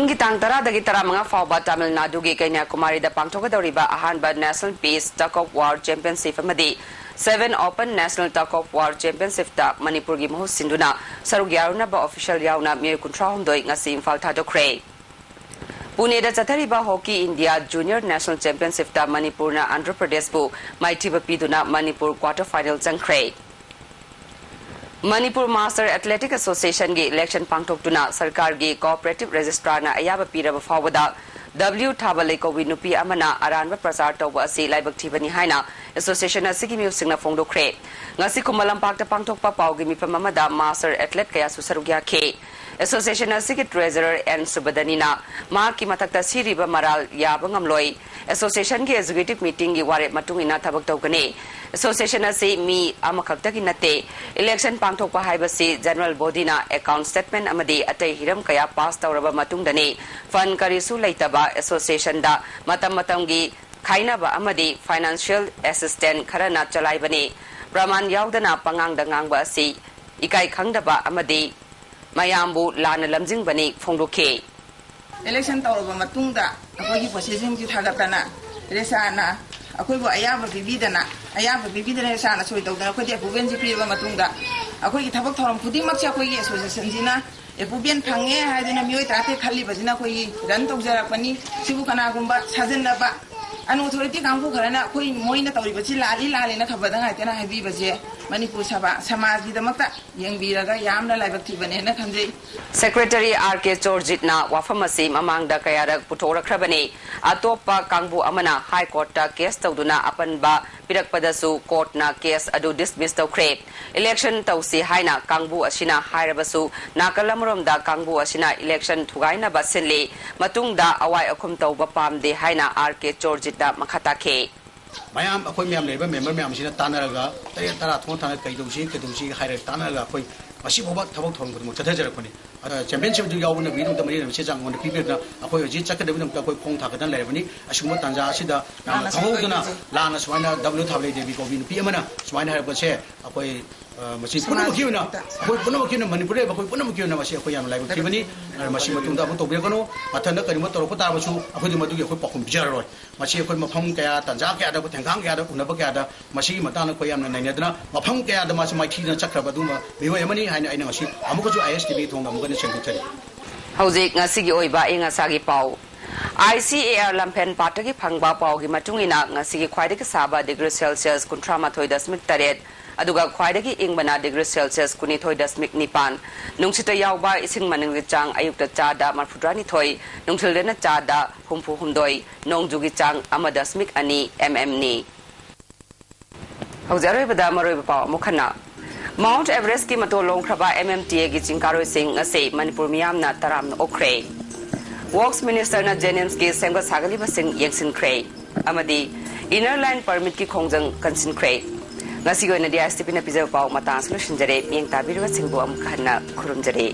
ꯃꯊꯪꯒꯤ ꯇꯥꯡ ꯇꯔꯥꯗꯒꯤ ꯇꯔꯥꯃꯉꯥ ꯐꯥꯎꯕ ꯇꯥꯃꯤꯜ ꯅꯥꯗꯨꯒꯤ ꯀꯩꯅ꯭ꯌꯥꯀꯨꯃꯥꯔꯤꯗ ꯄꯥꯡꯊꯣꯛꯀꯗꯧꯔꯤꯕ ꯑꯍꯥꯟꯕ National Peace Tug of War Championship ꯑꯃꯗꯤ Seven Open National Tug of War Championshipꯇ ꯃꯅꯤꯄꯨꯔꯒꯤ ꯃꯍꯨꯠ ꯁꯤꯟꯗꯨꯅ ꯁꯔꯨꯛ ꯌꯥꯔꯨꯅꯕ official ꯌꯥꯎꯅ ꯃꯤꯑꯣꯏ ꯀꯨꯟꯊ꯭ꯔꯥꯍꯨꯝꯗꯣꯏ ꯉꯁꯤ ꯏꯝꯐꯥꯜ ꯊꯥꯗꯣꯛꯈ꯭ꯔꯦ꯫ ꯄꯨꯅꯦꯗ ꯆꯠꯊꯔꯤꯕ Hockey India Junior National Championshipꯇ ꯃꯅꯤꯄꯨꯔꯅ ꯑꯟꯙ꯭ꯔ ꯄ꯭ꯔꯗꯦꯁꯄꯨ ꯃꯥꯏꯊꯤꯕ ꯄꯤꯗꯨꯅ ꯃꯅꯤꯄꯨꯔ quarter final ꯆꯪꯈ꯭ꯔꯦ꯫ ꯃꯅꯤꯄꯨꯔ Master Athletic Associationꯒꯤ election ꯄꯥꯡꯊꯣꯛꯇꯨꯅ ꯁꯔꯀꯥꯔꯒꯤ Cooperative Registrarꯅ ꯑꯌꯥꯕ ꯄꯤꯔꯕ ꯐꯥꯎꯕꯗ W ꯊꯥꯕ ꯂꯩꯀꯧꯕꯤ ꯅꯨꯄꯤ ꯑꯃꯅ ꯑꯔꯥꯟꯕ ꯄ꯭ꯔꯆꯥꯔ ꯇꯧꯕ ꯑꯁꯤ ꯂꯥꯏꯕꯛ ꯊꯤꯕꯅꯤ ꯍꯥꯏꯅ association ꯑꯁꯤꯒꯤ ꯃꯤꯑꯣꯏꯁꯤꯡꯅ ꯐꯣꯡꯗꯣꯛꯈ꯭ꯔꯦ꯫ ꯉꯁꯤ ꯈꯨꯃꯟ ꯂꯝꯄꯥꯛꯇ ꯄꯥꯡꯊꯣꯛꯄ ꯄꯥꯎꯒꯤ ꯃꯤꯐꯝ ꯑꯃꯗ Master Athlete ꯀꯌꯥꯁꯨ ꯁꯔꯨꯛ ꯌꯥꯈꯤ꯫ Association ꯑꯁꯤꯒꯤ Treasurer N ꯁꯨꯕꯗꯅꯤꯅ ꯃꯍꯥꯛꯀꯤ ꯃꯊꯛꯇ ꯁꯤꯔꯤꯕ ꯃꯔꯥꯜ ꯌꯥꯕ ꯉꯝꯂꯣꯏ꯫ Associationꯒꯤ Executive Meetingꯒꯤ ꯋꯥꯔꯦꯞ ꯃꯇꯨꯡ ꯏꯟꯅ ꯊꯕꯛ ꯇꯧꯒꯅꯤ꯫ Association ꯑꯁꯤ ꯃꯤ ꯑꯃꯈꯛꯇꯒꯤ ꯅꯠꯇꯦ꯫ Election ꯄꯥꯡꯊꯣꯛꯄ ꯍꯥꯏꯕꯁꯤ General Bodyꯅ account statement ꯑꯃꯗꯤ ꯑꯇꯩ ꯍꯤꯔꯝ ꯀꯌꯥ pass ꯇꯧꯔꯕ ꯃꯇꯨꯡꯗꯅꯤ꯫ Fund ꯀꯔꯤꯁꯨ ꯂꯩꯇꯕ associationꯗ ꯃꯇꯝ ꯃꯇꯝꯒꯤ ꯈꯥꯏꯅꯕ ꯑꯃꯗꯤ financial assistance ꯈꯔꯅ ꯆꯂꯥꯏꯕꯅꯤ꯫ ꯄ꯭ꯔꯃꯥꯟ ꯌꯥꯎꯗꯅ ꯄꯉꯥꯡꯗ ꯉꯥꯡꯕ ꯑꯁꯤ ꯏꯀꯥꯏ ꯈꯪꯗꯕ ꯑꯃꯗꯤ ꯃꯌꯥꯝꯕꯨ ꯂꯥꯟꯅ ꯂꯝꯖꯤꯡꯕꯅꯤ ꯐꯣꯡꯗꯣꯛꯈꯤ꯫ Election ꯇꯧꯔꯕ ꯃꯇꯨꯡꯗ ꯑꯩꯈꯣꯏꯒꯤ ꯄꯣꯠꯆꯩꯁꯤꯡꯁꯤ ꯊꯥꯒꯠꯇꯅ ꯔꯦꯁꯥꯅ ꯑꯩꯈꯣꯏꯕꯨ ꯑꯌꯥꯕ ꯄꯤꯕꯤꯗꯅ, ꯑꯌꯥꯕ ꯄꯤꯕꯤꯗꯅ ꯔꯦꯁꯥꯅ ꯁꯣꯏ ꯇꯧꯗꯅ ꯑꯩꯈꯣꯏꯗ approvalꯁꯤ ꯄꯤꯔꯕ ꯃꯇꯨꯡꯗ ꯑꯩꯈꯣꯏꯒꯤ ꯊꯕꯛ ꯊꯧꯔꯝ ꯈꯨꯗꯤꯡꯃꯛꯁꯦ ꯑꯩꯈꯣꯏꯒꯤ associationꯁꯤꯅ approval ꯐꯪꯉꯦ ꯍꯥꯏꯗꯨꯅ ꯃꯤꯑꯣꯏ ꯇꯔꯥꯇꯔꯦꯠ ꯈꯜꯂꯤꯕꯁꯤꯅ ꯑꯩꯈꯣꯏꯒꯤ run ꯇꯧꯖꯔꯛꯄꯅꯤ꯫ ꯁꯤꯕꯨ ꯀꯅꯥꯒꯨꯝꯕ ꯁꯥꯖꯤꯟꯅꯕ unauthority ꯀꯥꯡꯕꯨ ꯈꯔꯅ ꯑꯩꯈꯣꯏ ꯃꯣꯏꯅ ꯇꯧꯔꯤꯕꯁꯤ ꯂꯥꯜꯂꯤ, ꯂꯥꯜꯂꯤꯅ ꯈꯕꯔꯗ ꯉꯥꯏꯇꯅ ꯍꯥꯏꯕꯤꯕꯁꯦ ꯃꯅꯤꯄꯨꯔ ꯁꯃꯥ-, ꯁꯃꯥꯖꯒꯤꯗꯃꯛꯇ ꯌꯦꯡꯕꯤꯔꯒ ꯌꯥꯝꯅ ꯂꯥꯏꯕꯛ ꯊꯤꯕꯅꯦꯅ ꯈꯟꯖꯩ꯫ Secretary R K ꯆꯣꯔꯖꯤꯠꯅ ꯋꯥꯐꯝ ꯑꯁꯤ ꯃꯃꯥꯡꯗ ꯀꯌꯥꯔꯛ ꯄꯨꯊꯣꯛꯂꯛꯈ꯭ꯔꯕꯅꯤ꯫ ꯑꯇꯣꯞꯄ ꯀꯥꯡꯕꯨ ꯑꯃꯅ High Courtꯇ case ꯇꯧꯗꯨꯅ ꯑꯄꯟꯕ ꯄꯤꯔꯛꯄꯗꯁꯨ courtꯅ case ꯑꯗꯨ dismiss ꯇꯧꯈ꯭ꯔꯦ꯫ Election ꯇꯧꯁꯤ ꯍꯥꯏꯅ ꯀꯥꯡꯕꯨ ꯑꯁꯤꯅ ꯍꯥꯏꯔꯕꯁꯨ ꯅꯥꯀꯜ ꯑꯃꯔꯣꯝꯗ ꯀꯥꯡꯕꯨ ꯑꯁꯤꯅ election ꯊꯨꯒꯥꯏꯅꯕ ꯁꯤꯜꯂꯤ꯫ ꯃꯇꯨꯡꯗ ꯑꯋꯥꯏ ꯑꯈꯨꯝ ꯇꯧꯕ ꯄꯥꯝꯗꯦ ꯍꯥꯏꯅ R K ꯆꯣꯔꯖꯤꯠꯅ ꯃꯈꯥ ꯇꯥꯈꯤ꯫ ꯃꯌꯥꯝ, ꯑꯩꯈꯣꯏ ꯃꯌꯥꯝ ꯂꯩꯔꯤꯕ member ꯃꯌꯥꯝꯁꯤꯅ ꯇꯥꯟꯅꯔꯒ, ꯇꯔꯦꯠ ꯇꯔꯥ ꯊꯣꯛꯅ ꯊꯥꯅ ꯀꯩꯗꯧꯁꯤ, ꯀꯩꯗꯧꯁꯤ ꯍꯥꯏꯔꯒ ꯇꯥꯟꯅꯔꯒ ꯑꯩꯈꯣꯏ ꯉꯁꯤ ꯐꯥꯎꯕ ꯊꯕꯛ ꯊꯧꯔꯝ ꯈꯨꯗꯤꯡꯃꯛ ꯆꯠꯊꯖꯔꯛꯄꯅꯤ꯫ ꯆꯦꯝꯄꯤꯌꯟꯁꯤꯞ ꯑꯗꯨ ꯌꯥꯎꯕꯅ ꯃꯤꯒꯤꯗꯃꯛꯇ ꯃꯔꯤ ꯂꯩꯅꯕ ꯆꯦ ꯆꯥꯡ ꯑꯩꯉꯣꯟꯗ ꯄꯤꯕꯤꯔꯗꯨꯅ ꯑꯩꯈꯣꯏ ꯍꯧꯖꯤꯛ ꯆꯠꯀꯗꯕꯒꯤꯗꯃꯛꯇ ꯑꯩꯈꯣꯏ ꯈꯣꯡ ꯊꯥꯡꯒꯠꯇꯅ ꯂꯩꯔꯕꯅꯤ꯫ ꯑꯁꯤꯒꯨꯝꯕ ꯇꯥꯟꯖꯥ ꯑꯁꯤꯗ ꯌꯥꯝꯅ ꯈꯪꯍꯧꯗꯅ ꯂꯥꯟꯅ ꯁꯨꯃꯥꯏꯅ ꯗꯕ꯭ꯂꯤꯎ ꯊꯥꯕꯂꯩ ꯗꯦꯕꯤ ꯀꯧꯕꯤ ꯅꯨꯄꯤ ꯑꯃꯅ ꯁꯨꯃꯥꯏꯅ ꯍꯥꯏꯔꯛꯄꯁꯦ ꯑꯩꯈꯣꯏ ꯃꯁꯤ ꯄꯨꯝꯅꯃꯛꯀꯤ ꯑꯣꯏꯅ ꯑꯩꯈꯣꯏ ꯄꯨꯝꯅꯃꯛꯀꯤ ꯑꯣꯏꯅ ꯃꯅꯤꯄꯨꯔꯗ ꯂꯩꯕ ꯑꯩꯈꯣꯏ ꯄꯨꯝꯅꯃꯛꯀꯤ ꯑꯣꯏꯅ ꯃꯁꯤ ꯑꯩꯈꯣꯏ ꯌꯥꯝꯅ ꯂꯥꯏꯕꯛ ꯊꯤꯕꯅꯤ꯫ ꯃꯁꯤ ꯃꯇꯨꯡꯗ ꯑꯃꯨꯛ ꯇꯧꯕꯤꯔꯛꯀꯅꯨ꯫ ꯃꯊꯪꯗ ꯀꯔꯤꯒꯨꯝꯕ ꯇꯧꯔꯛꯄ ꯇꯥꯔꯕꯁꯨ ꯑꯩꯈꯣꯏꯗꯤ ꯃꯗꯨꯒꯤ ꯑꯩꯈꯣꯏ ꯄꯥꯎꯈꯨꯝ ꯄꯤꯖꯔꯔꯣꯏ꯫ ꯃꯁꯤ ꯑꯩꯈꯣꯏ ꯃꯐꯝ ꯀꯌꯥ, ꯇꯥꯟꯖꯥ ꯀꯌꯥꯗ, ꯑꯩꯈꯣꯏ ꯊꯦꯡꯈꯥꯡ ꯀꯌꯥꯗ, ꯎꯅꯕ ꯀꯌꯥꯗ ꯃꯁꯤꯒꯤ ꯃꯇꯥꯡꯗ ꯑꯩꯈꯣꯏ ꯌꯥꯝꯅ ꯅꯩꯅꯗꯅ ꯃꯐꯝ ꯀꯌꯥꯗ ꯃꯥꯁꯤ ꯃꯥꯏꯊꯤꯗꯅ ꯆꯠꯈ꯭ꯔꯕ ꯑꯗꯨꯒꯨꯝꯕ ꯃꯤꯑꯣꯏ ꯑꯃꯅꯤ ꯍꯥꯏꯅ ꯑꯩꯅ ꯉꯁꯤ ꯑꯃꯨꯛꯀꯁꯨ ꯑꯥꯏ ꯑꯦꯁ ꯇꯤ ꯚꯤ ꯊꯣꯡꯅ ꯑꯃꯨꯛꯀ ꯍꯟꯅ ꯁꯦꯡꯗꯣꯛꯆꯔꯤ꯫ ꯍꯧꯖꯤꯛ ꯉꯁꯤꯒꯤ ꯑꯣꯏꯕ ꯑꯏꯪ ꯑꯁꯥꯒꯤ ꯄꯥꯎ꯫ I C A R Lamphel ꯄꯥꯠꯇꯒꯤ ꯐꯪꯕ ꯄꯥꯎꯒꯤ ꯃꯇꯨꯡ ꯏꯟꯅ ꯉꯁꯤꯒꯤ ꯈ꯭ꯋꯥꯏꯗꯒꯤ ꯁꯥꯕ ꯗꯤꯒ꯭ꯔꯤ ꯁꯦꯜꯁꯤꯌꯁ ꯀꯨꯟꯊ꯭ꯔꯥ ꯃꯥꯊꯣꯏ ꯗꯁꯃꯤꯛ ꯇꯔꯦꯠ, ꯑꯗꯨꯒ ꯈ꯭ꯋꯥꯏꯗꯒꯤ ꯏꯪꯕꯅ ꯗꯤꯒ꯭ꯔꯤ ꯁꯦꯜꯁꯤꯌꯁ ꯀꯨꯟꯅꯤꯊꯣꯏ ꯗꯁꯃꯤꯛ ꯅꯤꯄꯥꯟ꯫ ꯅꯨꯡꯁꯤꯠꯇ ꯌꯥꯎꯕ ꯏꯁꯤꯡ ꯃꯅꯤꯜꯒꯤ ꯆꯥꯡ ꯑꯌꯨꯛꯇ ꯆꯥꯗ ꯃꯔꯐꯨꯇꯔꯥꯅꯤꯊꯣꯏ, ꯅꯨꯡꯊꯤꯜꯗꯅ ꯆꯥꯗ ꯍꯨꯝꯐꯨ ꯍꯨꯝꯗꯣꯏ, ꯅꯣꯡꯖꯨꯒꯤ ꯆꯥꯡ ꯑꯃ ꯗꯁꯃꯤꯛ ꯑꯅꯤ ꯑꯦꯝ ꯑꯦꯝꯅꯤ꯫ ꯍꯧꯖꯤꯛ ꯑꯔꯣꯏꯕꯗ ꯃꯔꯨꯑꯣꯏꯕ ꯄꯥꯎ ꯑꯃꯨꯛ ꯍꯟꯅ꯫ ꯃꯥꯎꯟꯠ ꯑꯦꯚꯔꯦꯁ꯭ꯠꯀꯤ ꯃꯇꯣꯟ ꯂꯣꯝꯈ꯭ꯔꯕ ꯑꯦꯝ ꯑꯦꯝ ꯇꯤ ꯑꯦꯒꯤ ꯆꯤꯡ ꯀꯥꯔꯣꯏꯁꯤꯡ ꯉꯁꯤ ꯃꯅꯤꯄꯨꯔ ꯃꯤꯌꯥꯝꯅ ꯇꯔꯥꯝꯅ ꯑꯣꯛꯈ꯭ꯔꯦ꯫ ꯋꯔꯛꯁ ꯃꯤꯅꯤꯁꯇꯔꯅ ꯖꯦꯅꯤꯝꯁꯀꯤ ꯁꯦꯝꯒꯠ ꯁꯥꯒꯠꯂꯤꯕꯁꯤꯡ ꯌꯦꯡꯁꯤꯟꯈ꯭ꯔꯦ ꯑꯃꯗꯤ ꯏꯅꯔ ꯂꯥꯏꯟ ꯄꯔꯃꯤꯠꯀꯤ ꯈꯣꯡꯖꯪ ꯀꯟꯁꯤꯟꯈ꯭ꯔꯦ꯫ ꯉꯁꯤꯒꯤ ꯑꯣꯏꯅꯗꯤ ꯑꯥꯏ ꯑꯦꯁ ꯇꯤ ꯚꯤꯅ ꯄꯤꯖꯕ ꯄꯥꯎ ꯃꯇꯥꯡ ꯑꯁꯤꯗ ꯂꯣꯏꯁꯤꯟꯖꯔꯦ꯫ ꯃꯤꯠꯌꯦꯡ ꯇꯥꯕꯤꯔꯤꯕꯁꯤꯡꯕꯨ ꯑꯃꯨꯛ ꯍꯟꯅ ꯈꯨꯔꯨꯝꯖꯔꯤ꯫